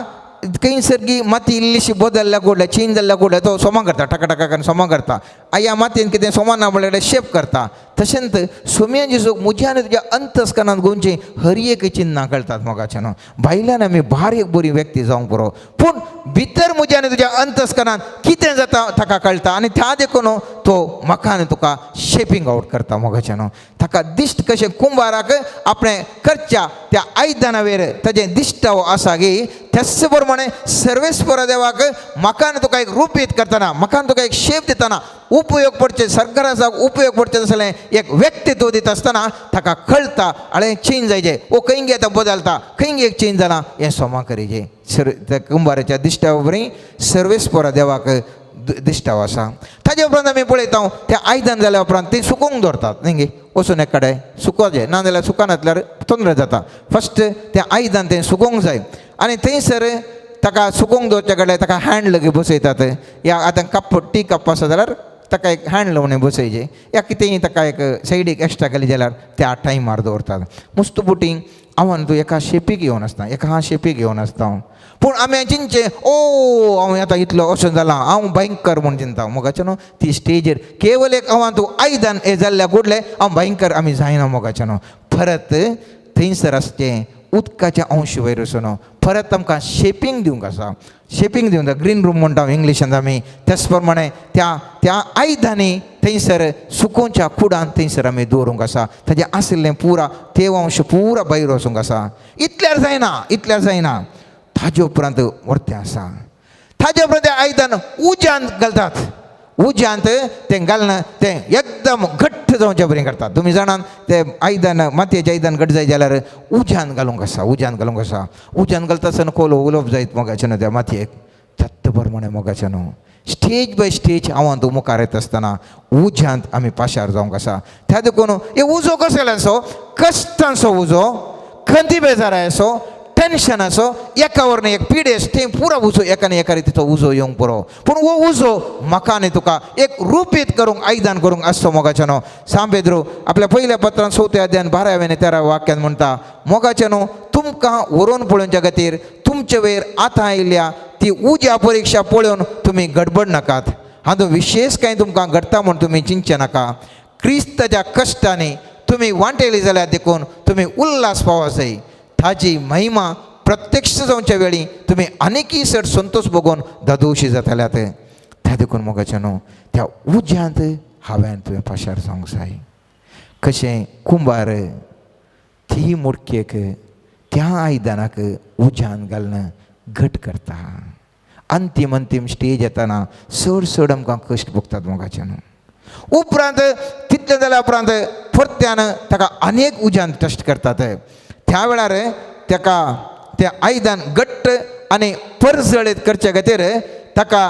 खंयसर गी माती इल्लीशी बदलल्या गोडल्या चेंज जाल्ल्या गोडल्या तो सोमा करता, टाका टाका करून सोमा करता. ह्या मातयेन कितें सोमा ना म्हणल्यार शेप करता. तशेंच सोमयान जेजू म्हज्या आनी तुज्या अंतस्करणांत गोंयची हर एक चिन्नां कळटात मोगाचें न्हू. भायल्यान आमी बारीक बरी व्यक्ती जावंक पुरो, पूण भितर म्हज्या आनी तुज्या अंतस्करणांत कितें जाता ताका कळटा. आनी त्या देखून तो म्हाका आनी तुका शेपिंग आवट करता मोगाचें न्हू. ताका दिश्ट कशें कुंबाराक आपणें करच्या त्या आयदनावेर ताजें दिश्टावो आसा गी, त्याच प्रमाणे सर्वेस्पर देवाक म्हाका आनी तुका एक रुपीत करतना, म्हाका आनी तुका एक शेप दितना उपयोग पडचे सरकाराचो उपयोग पडचें तसलें एक व्यक्तित्व दिता आसतना ताका कळटा आळे चेंज जायचे, ओ खंय गे आतां बदलता, खंय गे एक चेंज जाला हें सोमा करीजे. सर त्या कुंबाराच्या दिश्टा वरवीं सर्वेस्पर देवाक दिश्टावो आसा. ताजे उपरांत आमी पळयता तें आयदन जाल्या उपरांत तें सुकोवंक दवरतात न्ही गे, वचून एक कडेन सुकोवचें, ना जाल्यार सुकनासल्यार तोंदरे जाता. फस्ट तें आयदन तें सुकोवंक जाय आनी थंयसर ताका सुकोवंक दवरच्या कडेन ताका हँड लगे बसयतात. या आतां कप टी कप आसा जाल्यार ताका एक हँड लावन बसयचे या कितेंय ताका एक सायडीक एक्स्ट्रा घाली जाल्यार त्या टायमार दवरतात. मुस्त बोटींग हांव तूं एका शेपीक येवन आसता, एका शेपीक येवन आसता. पूण आमी चिंतचें ओ हांव आतां इतलो अशें जालां, हांव भयंकर म्हूण चिंता मोगाचें न्हू. ती स्टेजीर केवल एक हांव तूं आयदन हें जाल्ल्या कुडलें हांव भयंकर आमी जायना मोगाचें न्हू. परत थंयसर आसचें उदकाचें अंश वयर वचून परत आमकां शेपींग दिवंक आसा, शेपींग दिवंक ग्रीन रूम म्हणटा इंग्लिशांत आमी. त्याच प्रमाणे त्या त्या आयदनांनी थंयसर सुकोवच्या कुडान थंयसर आमी दवरूंक आसा. ताजें आशिल्लें पुरा तेव अंश पुरा भायर वचूंक आसा. इतल्यार जायना, इतल्यार जायना, ताजे उपरांत व्हरतें आसा. ताजे उपरांत तें आयदन उज्यांत घालतात. उज्यांत तें घालून तें एकदम घट्ट जावचे बरें करतात. तुमी जाणात तें आयदन मातयेचें आयदन घट जाय जाल्यार उज्यांत घालूंक आसा, उज्यांत घालूंक आसा. उज्यांत घालता आसतना कोलो उलोवप जायत मोगाचें न्हू त्या मातयेक. तत्त प्रमाणे मोगाचें न्हू स्टेज बाय स्टेज हांव तूं मुखार येता आसतना उज्यांत आमी पाशार जावंक आसा. त्या देखून हे उजो कसो कश्टांचो उजो, खंती बेजारायचो, टेन्शनाचो, एका वरन एक पिडेस थंय पुरो उजो एका एका रितीचो उजो येवंक पुरो. पूण हो उजो म्हाका आनी तुका एक रुपीत करूंक आयदन करूंक आसचो मोगाचें न्हू. सांबेद्रो आपल्या पयल्या पत्रान 4 अध्यायान 12व्या आनी 13व्या वाक्यान म्हणटा, मोगाचें न्हू तुमकां व्हरून पळोवच्या खातीर तुमचे वयर आतां आयिल्ल्या ती उज्या परिक्षा पळोवन तुमी गडबड नाकात. हातूंत विशेश कांय तुमकां घडटा म्हूण तुमी चिंतचें नाका. क्रिस्ताच्या कश्टांनी तुमी वांटेली जाल्यार देखून तुमी उल्हास पावो जाय. ताजी महिमा प्रत्यक्ष जावच्या वेळी तुमी आनीकय चड संतोश भोगून दादोशी जाताल्यात. त्या देखून मोगाचें न्हू त्या उज्यांत हांवें तुवें पाशार जावंक जाय. कशें कुंबार ती मुडकेक त्या आयदनाक उज्यान घालून घट करता. अंतीम अंतीम स्टेज येतना चड चड आमकां कश्ट भोगतात मोगाचें न्हू. उपरांत तितलें जाल्या उपरांत परत्यान ताका अनेक उज्यान टेस्ट करतात. त्या वेळार ताका तें आयदन घट्ट आनी परजळीत करचे खातीर ताका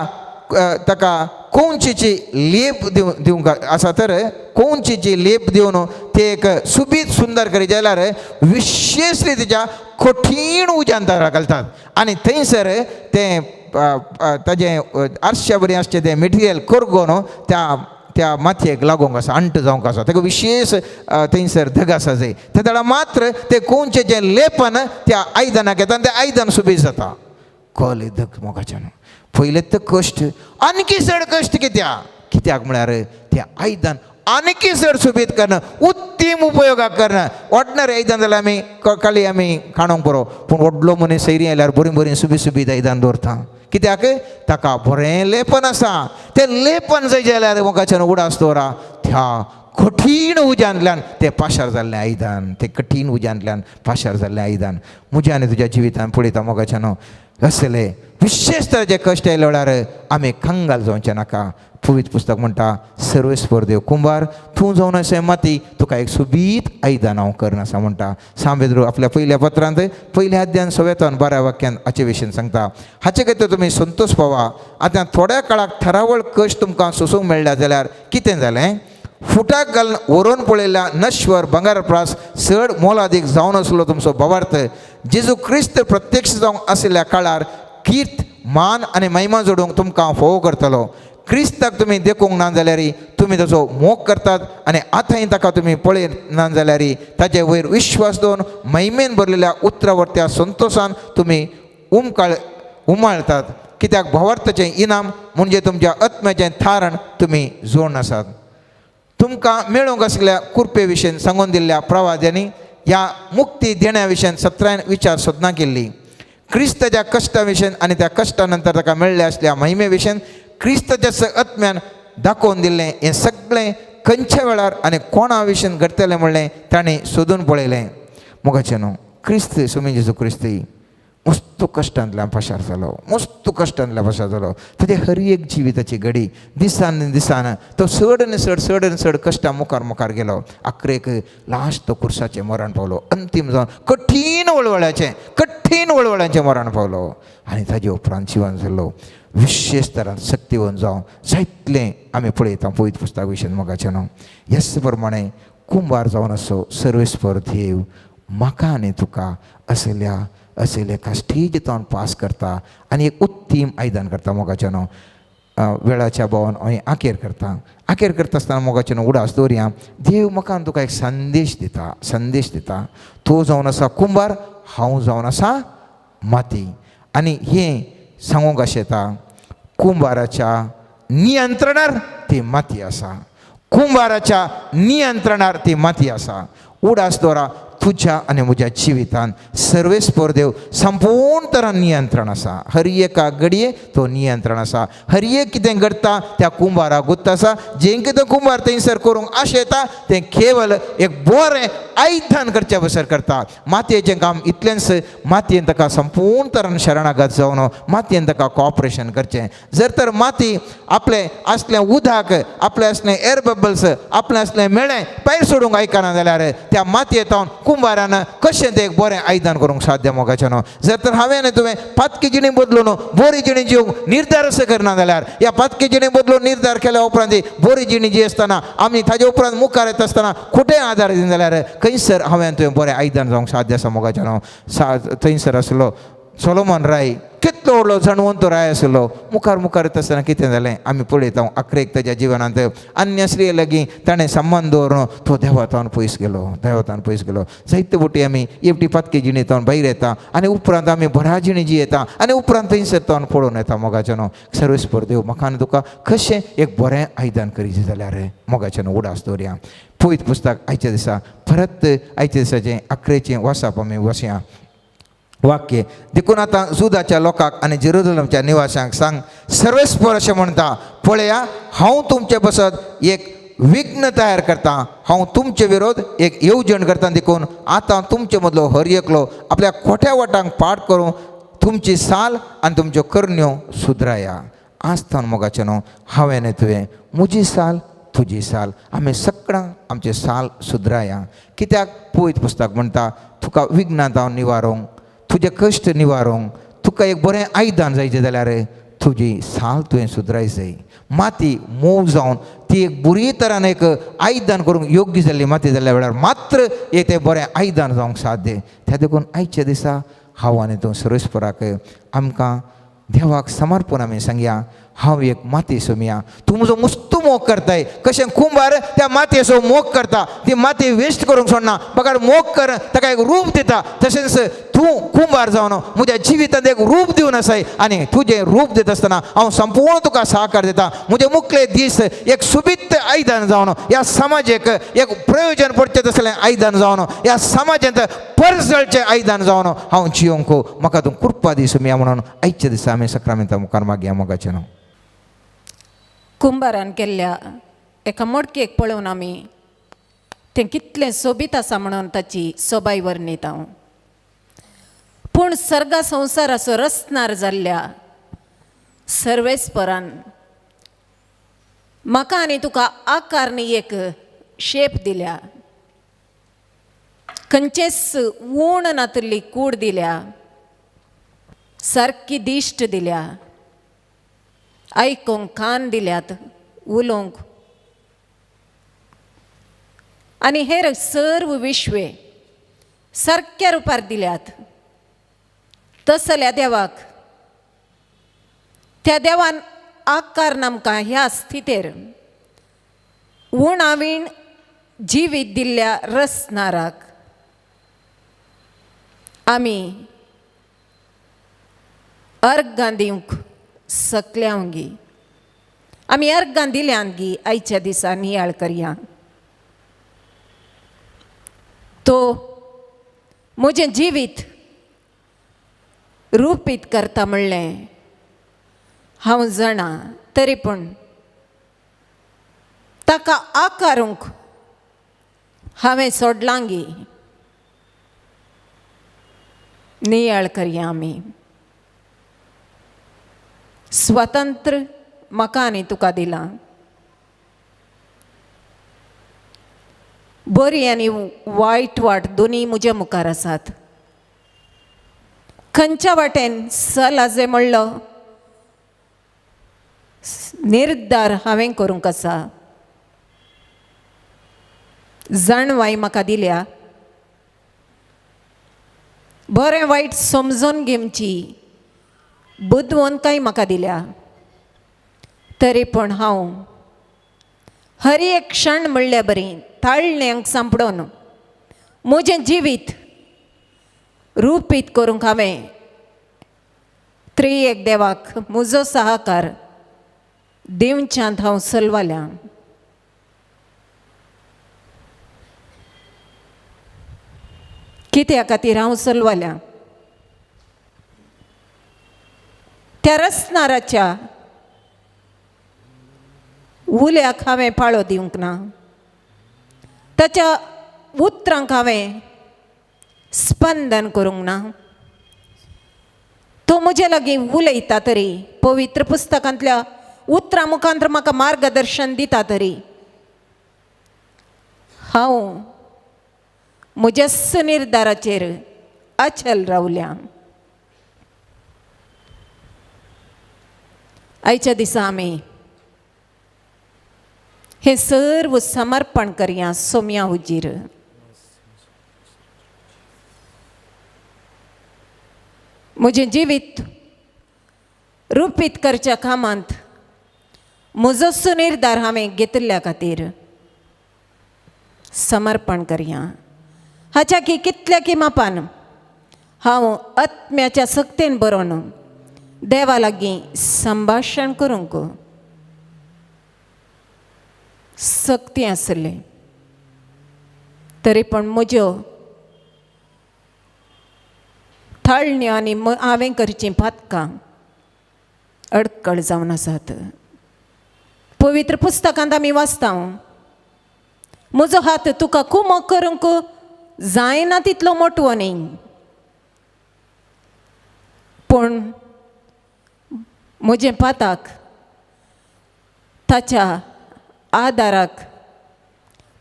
ताका कोंचीची लेप दिवंक आसा. तर कोंचीची लेप दिवन ते एक सुबीत सुंदर करी जाल्यार विशेष रितीच्या कठीण उज्यान ताका घालतात आनी थंयसर तें ताजें आरश्या बरी आसचें तें मटेरियल करगोन त्या त्या मातयेक लागूंक आसा, अंट जावंक आसा. ताका विशेष थंयसर धग आसा जाय. ते वेळार मात्र तें कोंचेचें लेपन त्या आयदनाक येता आनी तें आयदन सुबीत जाता. कळ्ळें धग मोगाचें न्हू. पयलें तर कश्ट आनीकी चड कश्ट कित्याक कित्याक म्हळ्यार तें आयदन आनीकी चड सुबीत करणं, उत्तीम उपयोगाक करणं. ऑर्डिनरी आयदन जाल्यार आमी काली आमी खाणोंक बरो, पूण व्हडलो मनीस सैरी आयल्यार बरीं बरीं सुबीत सुबीत आयदन दवरता. कित्याक ताका बरें लेपन आसा. तें लेपन जंय जाल्यार मोगाच्यान उडास दवरा त्या कठीण उज्यांतल्यान तें पाशार जाल्लें आयदन, तें कठीण उज्यांतल्यान पाशार जाल्लें आयदन म्हज्या आनी तुज्या जिवितान पळयता मोगाच्यान असले विशेष तरेचे कश्ट आयले वेळार आमी कंगाल जावचें नाका. पवित्र पुस्तक म्हणटा, सर्वेस्पर देव कुंभार तूं जावन आसा माती, तुका एक सुबीत आयदन हांव करन आसा म्हणटा. सांबेद्रो आपल्या पयल्या पत्रांत पयल्या अध्यान 6व्या 12 वाक्यान हाचे विशीं सांगता. हाचे खातीर तुमी संतोश पावा. आतां थोड्या काळाक थरावळ कश्ट तुमकां सोसूंक मेळ्ळ्या जाल्यार कितें जालें? फुटाक घालून व्हरून पळयल्या नश्वर भांगर प्रास चड मोलादीक जावन आसलो तुमचो भावार्थ जेजू क्रिस्त प्रत्यक्ष जावंक आशिल्ल्या काळार कीर्त मान आनी महिमा जोडूंक तुमकां फोव करतलो. क्रिस्ताक तुमी देखूंक ना जाल्यार तुमी ताचो मोग करतात आनी आतांय ताका तुमी पळय ना जाल्यार ताचे वयर विश्वास दवरून महिमेन भरलेल्या उतरावरत्या संतोशान तुमी उमाळतात. कित्याक भावार्थाचें इनाम म्हणजे तुमच्या आत्म्याचें थारण तुमी जोडून आसात. तुमकां मेळूंक आसल्या कुरपे विशीं सांगून दिल्ल्या प्रवाद्यांनी ह्या मुक्ती देण्या विशीं सत्रायन विचार सोदना केल्ली. क्रिस्ताच्या कश्टा विशीं आनी त्या कश्टा नंतर ताका मेळ्ळें आसल्या महिमे विशीं क्रिस्ताच्या आत्म्यान दाखोवन दिल्लें हें सगळें खंयच्या वेळार आनी कोणा विशीं घडटलें म्हणलें ताणें सोदून पळयलें. मोगाचें न्हू क्रिस्त सुमी जेजू क्रिस्त मस्त कश्टांतल्यान पाशार जालो, मस्त कश्टांतल्यान पाशार जालो. ताजे हर एक जिविताची घडी दिसान दिसान तो चड आनी चड चड आनी चड कश्टां मुखार मुखार गेलो. आखरेक लास्ट तो कुर्साचें मरण पावलो. अंतीम जावन कठीण वळवळ्याचें, कठीण वळवळ्याचें मरण पावलो आनी ताजे उपरांत जिवन जालो विशेष तरान शक्तिवंत जावन जायतलें आमी पळयता पवित्र पुस्तका विशीं मोगाचें न्हू. ह्याच प्रमाणे कुंभार जावन आसो सर्वेस्पर देव म्हाका आनी तुका असल्या असले एका स्टेज तो पास करता आनी एक उत्तीम आयदन करता मोगाचें न्हू. वेळाच्या भावान हांवें आखेर करता. आखेर करता आसतना मोगाचें उडास दवरया. देव म्हाका तुका एक संदेश दिता, संदेश दिता. तूं जावन आसा कुंभार, हांव जावन आसा माती. आनी हें सांगूंक अशें येता, कुंभाराच्या नियंत्रणार ती माती आसा, कुंभाराच्या नियंत्रणार ती माती आसा. उडास दवरा, तुज्या आनी म्हज्या जिवितान सर्वेस्पर देव संपूर्ण तरान नियंत्रण आसा. हर एका घडये तो नियंत्रण आसा. हर एक कितें घडटा त्या कुंभाराक गुत्त आसा. जें कितें कुंभार थंयसर करूंक आशेता तें केवल एक बरें आयदन करच्या बसर करता. मातयेचें काम इतलेंच, मातयेन ताका संपूर्ण तरान शरणागत जावन मातयेन ताका कॉपरेशन करचें. जर तर माती आपलें आसलें उदक, आपलें आसलें एअर बबल्स, आपलें आसलें मेळें पयर सोडूंक आयकना जाल्यार त्या मातयेंत कुंभारान कशें तें एक बरें आयदन करूंक साध्य मोगाचें न्हू. जर तर हांवें आनी तुवें पातकी जिणी बदलून बरी जिणी जिवंक निर्धार असो करना जाल्यार ह्या पातकी जिणी बदलून निर्धार केल्या उपरांत बरी जिणी जी आसतना आमी ताजे उपरांत मुखार येता आसतना कुठेय आदार दिना जाल्यार खंयसर हांवें तुवें बरें आयदन जावंक साध्य आसा मोगाचें न्हू. थंयसर आसलो सोलोमन राय, कितलो व्हडलो जाणवंत राय आसलो. मुखार मुखार येता आसतना कितें जालें आमी पळयता. अखरेक ताज्या जिवनांत अन्य स्त्रिये लागीं ताणें संबंद दवरून तो देवातान पयस गेलो, देवतान पयस गेलो. जायते फावटी आमी एकटी पातकी जिणेंत भायर येता आनी उपरांत आमी बऱ्या जिणे जी येता आनी उपरांत थंयसर तो पळोवन येता मोगाचें न्हू. सर्वेस्पर देव म्हाका आनी तुका कशें एक बरें आयदन करीत जाल्यार मोगाचें न्हू उडास दवरया. पवित्र पुस्तक आयच्या दिसा परत आयच्या दिसाचें अकरेचें वाचप आमी वसया वाक्य. देखून आतां जुदाच्या लोकांक आनी जेरुजलमच्या निवाशांक सांग, सर्वेस्पर अशें म्हणटा, पळया हांव तुमचे बसत एक विघ्न तयार करता, हांव तुमचे विरोध एक येवजण करता. देखून आतां तुमचे मदलो हर एकलो आपल्या खोट्या वाटांक पाठ करूं तुमची साल आनी तुमच्यो करण्यो सुदराया. आज तावन मोगाचें न्हू हांवें तुवें म्हजी साल तुजी साल आमी सगळां आमचें साल सुदराया. कित्याक पवित्र पुस्तक म्हणटा, तुका विघ्नांत हांव निवारूंक, तुजे कश्ट निवारूंक, तुका एक बरें आयदन जायचें जाल्यार तुजी साल तुवें सुदराय जाय. माती मोव जावन ती एक बरी तरान एक आयदन करूंक योग्य जाल्ली माती जाल्ल्या वेळार मात्र एक तें बरें आयदन जावंक साध्य. त्या देखून आयच्या दिसा हांव आनी तूं सर्वेस्पराक आमकां देवाक समर्पण आमी सांगया, हांव एक माती सोमया, तूं म्हजो मुस्तू मोग करताय. कशें कुंभार त्या मातयेचो मोग करता, ती माती वेस्ट करूंक सोडना, बगर मोग कर ताका एक रूप दिता. तशेंच तूं कुंभार जावन म्हज्या जिवितांत एक रूप दिवन आसाय आनी तुजें रूप दिता आसतना हांव संपूर्ण तुका सहकार दिता. म्हजे मुखले दीस एक सुबीत आयदन जावन ह्या समाजेक एक प्रयोजन पडचें तसलें आयदन जावन ह्या समाजांत परजळचें आयदन जावन हांव जियोंक म्हाका तूं कृपा दी सुमया म्हणून आयच्या दिसा आमी सक्रामेंता मुखार मागया मोगाचें न्हू. कुंभारान केल्ल्या एका मडकेक पळोवन आमी तें कितलें सोबीत आसा म्हणून ताची सोबाय वर्णीत हांव. पूण सर्गा संवसाराचो रचणार जाल्ल्या सर्वेस्परान म्हाका आनी तुका आकार न्ही एक शेप दिल्या, खंयचेच ऊण नातिल्ली कूड दिल्या, सारकी दिश्ट दिल्या, आयकूंक कान दिल्यात, उलोवंक आनी हेर सर्व विश्वे सारक्या रुपार दिल्यात. तसल्या देवाक त्या देवान आकार आमकां ह्या स्थितेर उणावीण जिवीत दिल्ल्या रसनाराक आमी अर्गां दिवंक सकल्यांगी आमी अर्गां दिल्यान गी आयच्या दिसा नियाळ करया. तो म्हजें जिवीत रुपीत करता म्हणलें हांव जाणा, तरी पूण ताका आकारूंक हांवें सोडलांगी. नियाळ करया आमी. स्वतंत्र म्हाका आनी तुका दिलां, बरी आनी वायट वाट दोनूय म्हज्या मुखार आसात. खंयच्या वाटेन चल आजे म्हणलो निर्धार हांवें करूंक आसा. जाणवाय म्हाका दिल्या, बरें वायट समजून घेवची बुदवंतकाय म्हाका दिल्या. तरी पूण हांव हर एक क्षण म्हणल्या बरी ताळण्यांक सांपडोन म्हजें जिवीत रुपीत करूंक हांवें त्रिएक देवाक म्हजो सहकार दिवच्यांत हांव सलवाल्या. कित्या खातीर हांव सलवाल्या? त्या रसनाराच्या उल्याक हांवें पाळो दिवंक ना, ताच्या उतरांक हांवें स्पंदन करूंक ना. तो म्हजे लागीं उलयता तरी पवित्र पुस्तकांतल्या उतरां मुखांतर म्हाका मार्गदर्शन दिता तरी हांव म्हज्या सुनिर्धाराचेर अचल रावल्या. आयच्या दिसा आमी हें सर्व समर्पण करया सोम्या हुजीर. म्हजें जिवीत रुपीत करच्या कामांत म्हजो सुनिर्धार हांवें घेतिल्ल्या खातीर समर्पण करया. हाच्या की कितल्या की मापान हांव आत्म्याच्या सक्तेन बरोवन देवा लागीं संभाशण करूंक सक्ती आसलें तरी पण म्हज्यो थाळण्यो आनी हांवें करचीं पातकां अडकळ जावन आसात. पवित्र पुस्तकांत आमी वाचता, म्हजो हात तुका कुमक करूंक जायना तितलो मोटवो न्ही, पूण म्हजें पाताक ताच्या आदाराक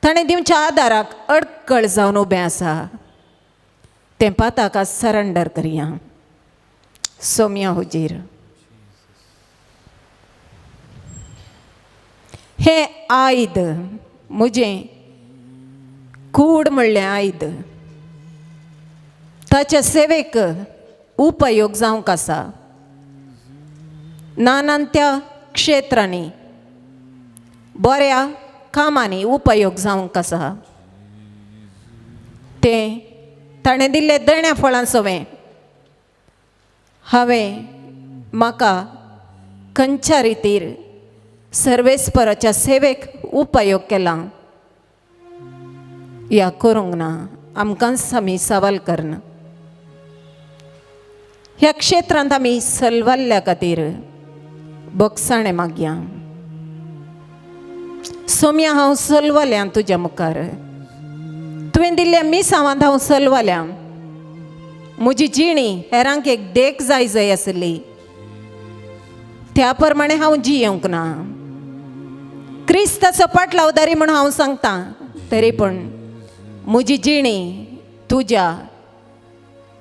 ताणें दिवच्या आदाराक अडकळ जावन उबें आसा. तें पाताक आज सरेंडर करया सोम्या हुजीर. हें आयद म्हजें कूड म्हणलें आयद ताच्या सेवेक उपयोग जावंक आसा. नाना त्या क्षेत्रांनी बऱ्या कामांनी उपयोग जावंक आसा. तें ताणें दिल्ले दण्या फळां सवें हांवें म्हाका खंयच्या रितीर सर्वेस्पराच्या सेवेक उपयोग केला या करूंक ना आमकांच आमी सवाल करना. ह्या क्षेत्रांत आमी सलवाल्ल्या खातीर बोगसाणें मागया. सोम्या हांव सलवाल्या तुज्या मुखार, तुवें दिल्ल्या मिसावांत हांव सलवाल्या. म्हजी जिणी हेरांक एक देख जाय जाय आसली त्या प्रमाणे हांव जियेवंक ना. क्रिस्ताचो पाटलावदारी म्हूण हांव सांगता तरी पण म्हजी जिणी तुज्या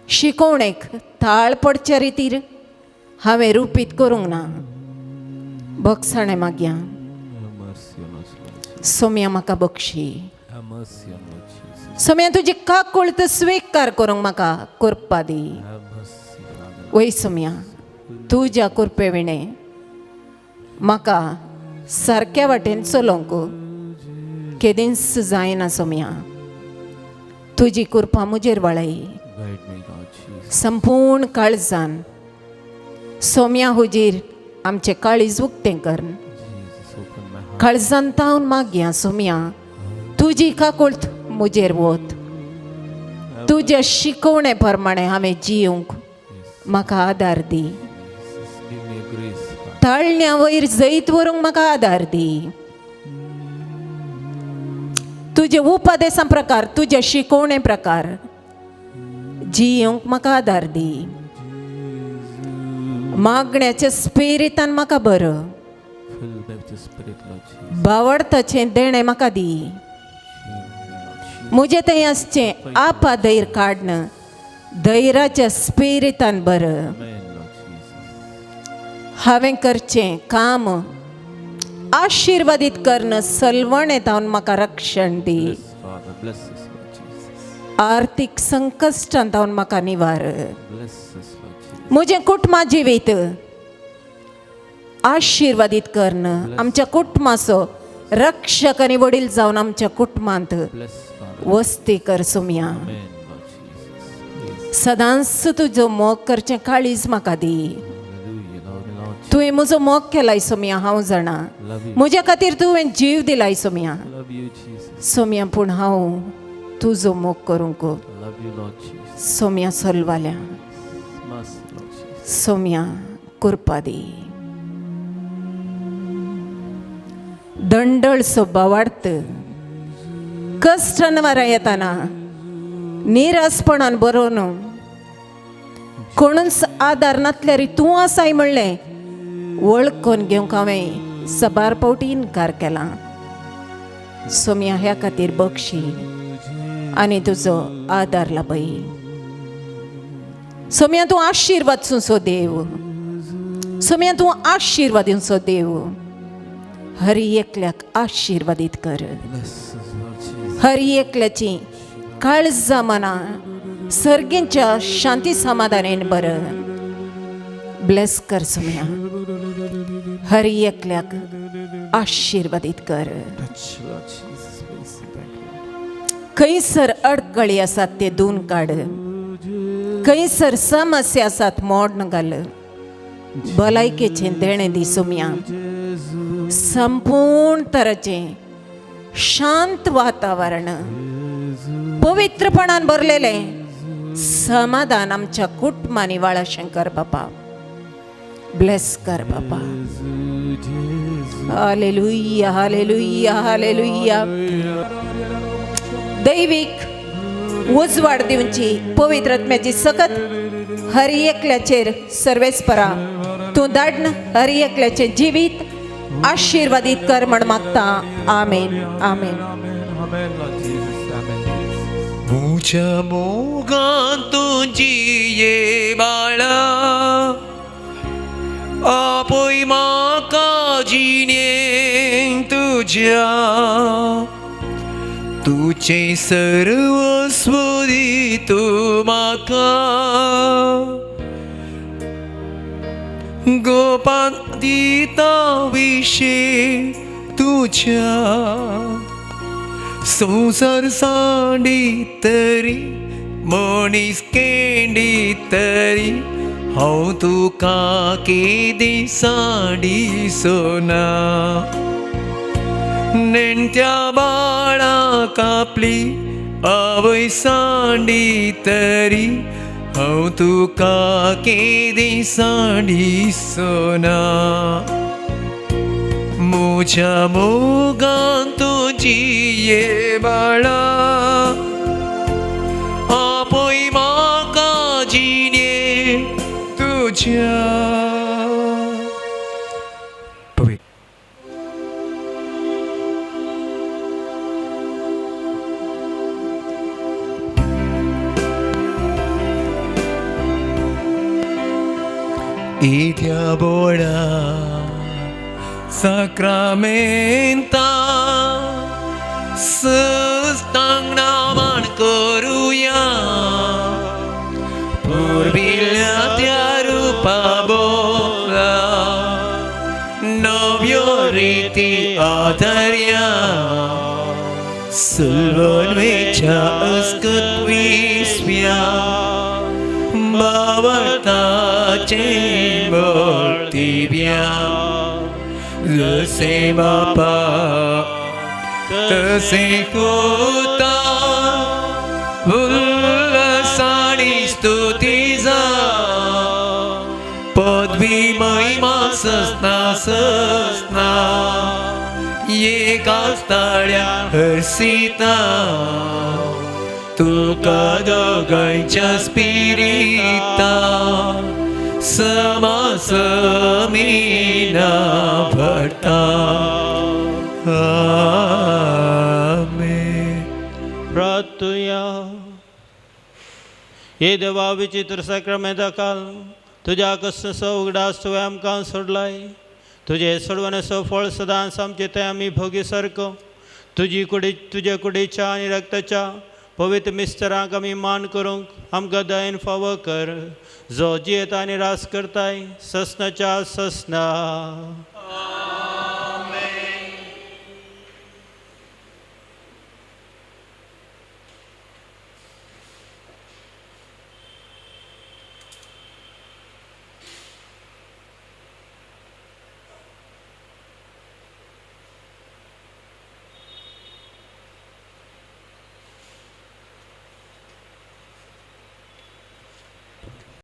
शिकोवणेक ताळ पडच्या रितीर हांवें रुपीत करूंक ना. बक्षाणें मागया सोम्या म्हाका बक्षी. सोम्या तुजी काकुळत स्विकार करूंक म्हाका करपा दी. वय सोम्या तुज्या कृपे विणें म्हाका सारक्या वाटेन चलोवंक केदींच जायना. सोम्या तुजी कृपा म्हजेर वाळय संपूर्ण काळजान. सोम्या हुजीर आमचें काळीज उक्तें कर. काळजान तावन मागया सोम्या तुजी काकुळत म्हजेर वत. तुज्या शिकोवणे प्रमाणे हांवें जिवंक म्हाका आदार दी. ताळण्या वयर जैत व्हरूंक म्हाका आदार दी. तुजे उपदेसा प्रकार तुज्या शिकोवणे प्रकार जिवंक म्हाका आदार दी. मागण्याच्या स्पिरितान म्हाका बरो बावडताचें देणें म्हाका दी. म्हजें थंय आसचें आपा धैर काडन धैराच्या स्पिरितान बरं. हांवें करचें काम आशिर्वादीत कर्ण सलवणें तावन म्हाका रक्षण दी. आर्थीक संकश्टान तावन म्हाका निवार. म्हजें कुटुंबा जिवीत आशिर्वादीत करन आमच्या कुटुंबाचो रक्षक आनी वडील जावन आमच्या कुटुंबांत वस्ती कर सोम्या. सदांच तुजो मोग करचें काळीज म्हाका दी. तुवें म्हजो मोग केलाय सोम्या, हांव जाणा. म्हज्या खातीर तुवें जीव दिलाय सोम्या. सोम्या पूण हांव तुजो मोग करूंक सोम्या सोलवाल्या. सोम्या कृपा दी. दंडळ सोबा वाडत कश्टान वारां येताना निरासपणान बरोवन कोणूच आदार नातल्यार तूं आसाय म्हणलें वळखून घेवंक हांवें सबार पावटी इनकार केला. सोम्या ह्या खातीर बक्षी आनी तुजो आदार लाभय. सोम्या तूं आशिर्वाद सुसो देव. सोम्या तूं आशिर्वाद दिवचो देव. हर एकल्याक आशिर्वादीत कर. हर एकल्याची काळजां मनां सर्गींच्या शांती समाधानेन बरं ब्लेस कर सोम्या. हर एकल्याक आशिर्वादीत कर. खंयसर अडकळी आसात ते दोन काड. खंयसर समस्या आसात मोड घाल. भलायकेचें देणें दी सोम्या. संपूर्ण तराचें शांत वातावरण पवित्रपणान भरलेलें समाधान आमच्या कुटुंबांनी वाळाशंकर बापा ब्लेस कर बापा. Hallelujah hallelujah hallelujah. दैवीक उजवाड दिवची पवित्र आत्म्याची सकत हर एकल्याचेर सर्वेस्परा तूं धाडन हर एकल्याचें जिवीत आशिर्वादीत कर म्हण मागता. आमेन आमेन. म्हज्या मोगान तुजी ये बाळा आपय म्हाका जिणें तुज्या तुजें सर्वस्व दी तूं म्हाका गोपान दिता विशे तुज्या संवसार सांडी तरी मनीस केंडी तरी हांव तुका केदी सांडी सोना नेणट्या बाळा कापली आवय सांडी तरी हांव तुका केदी सांडी सोना म्हज्या मोगान तुजी ये बाळा आपय म्हाका जिणे तुज्या. इत्या बोडा साक्रामेंता सस्तांग नामान करुया पुर्विल्ल्या त्या रुपा बोला नव्यो रिती आदर्या सुलवणवेच्या अस्कत विस्व्या बावताचे भक्तिव्या जसे बापा तसे होता उल्लसाणी स्तुती जा पदवी महिमा ससना ससना एकाच ताळ्या हर्षिता तुका दोगांयच्या स्पिरिता समासमीना भरता. आमेन. प्रार्थुया. हे देवा विचित्र साक्रामेंता काल तुज्या कसो उगडास तुवें आमकां सोडलाय. तुजें सोडवणेचो फळ सदांच आमचे तें आमी भोगी सारको तुजी कुडी तुज्या कुडीच्या आनी रक्ताच्या पवित्र मिस्तरांक आमी मान करूंक आमकां दयेन फावो कर, जो जियेता आनी रास करताय ससनाच्या ससना।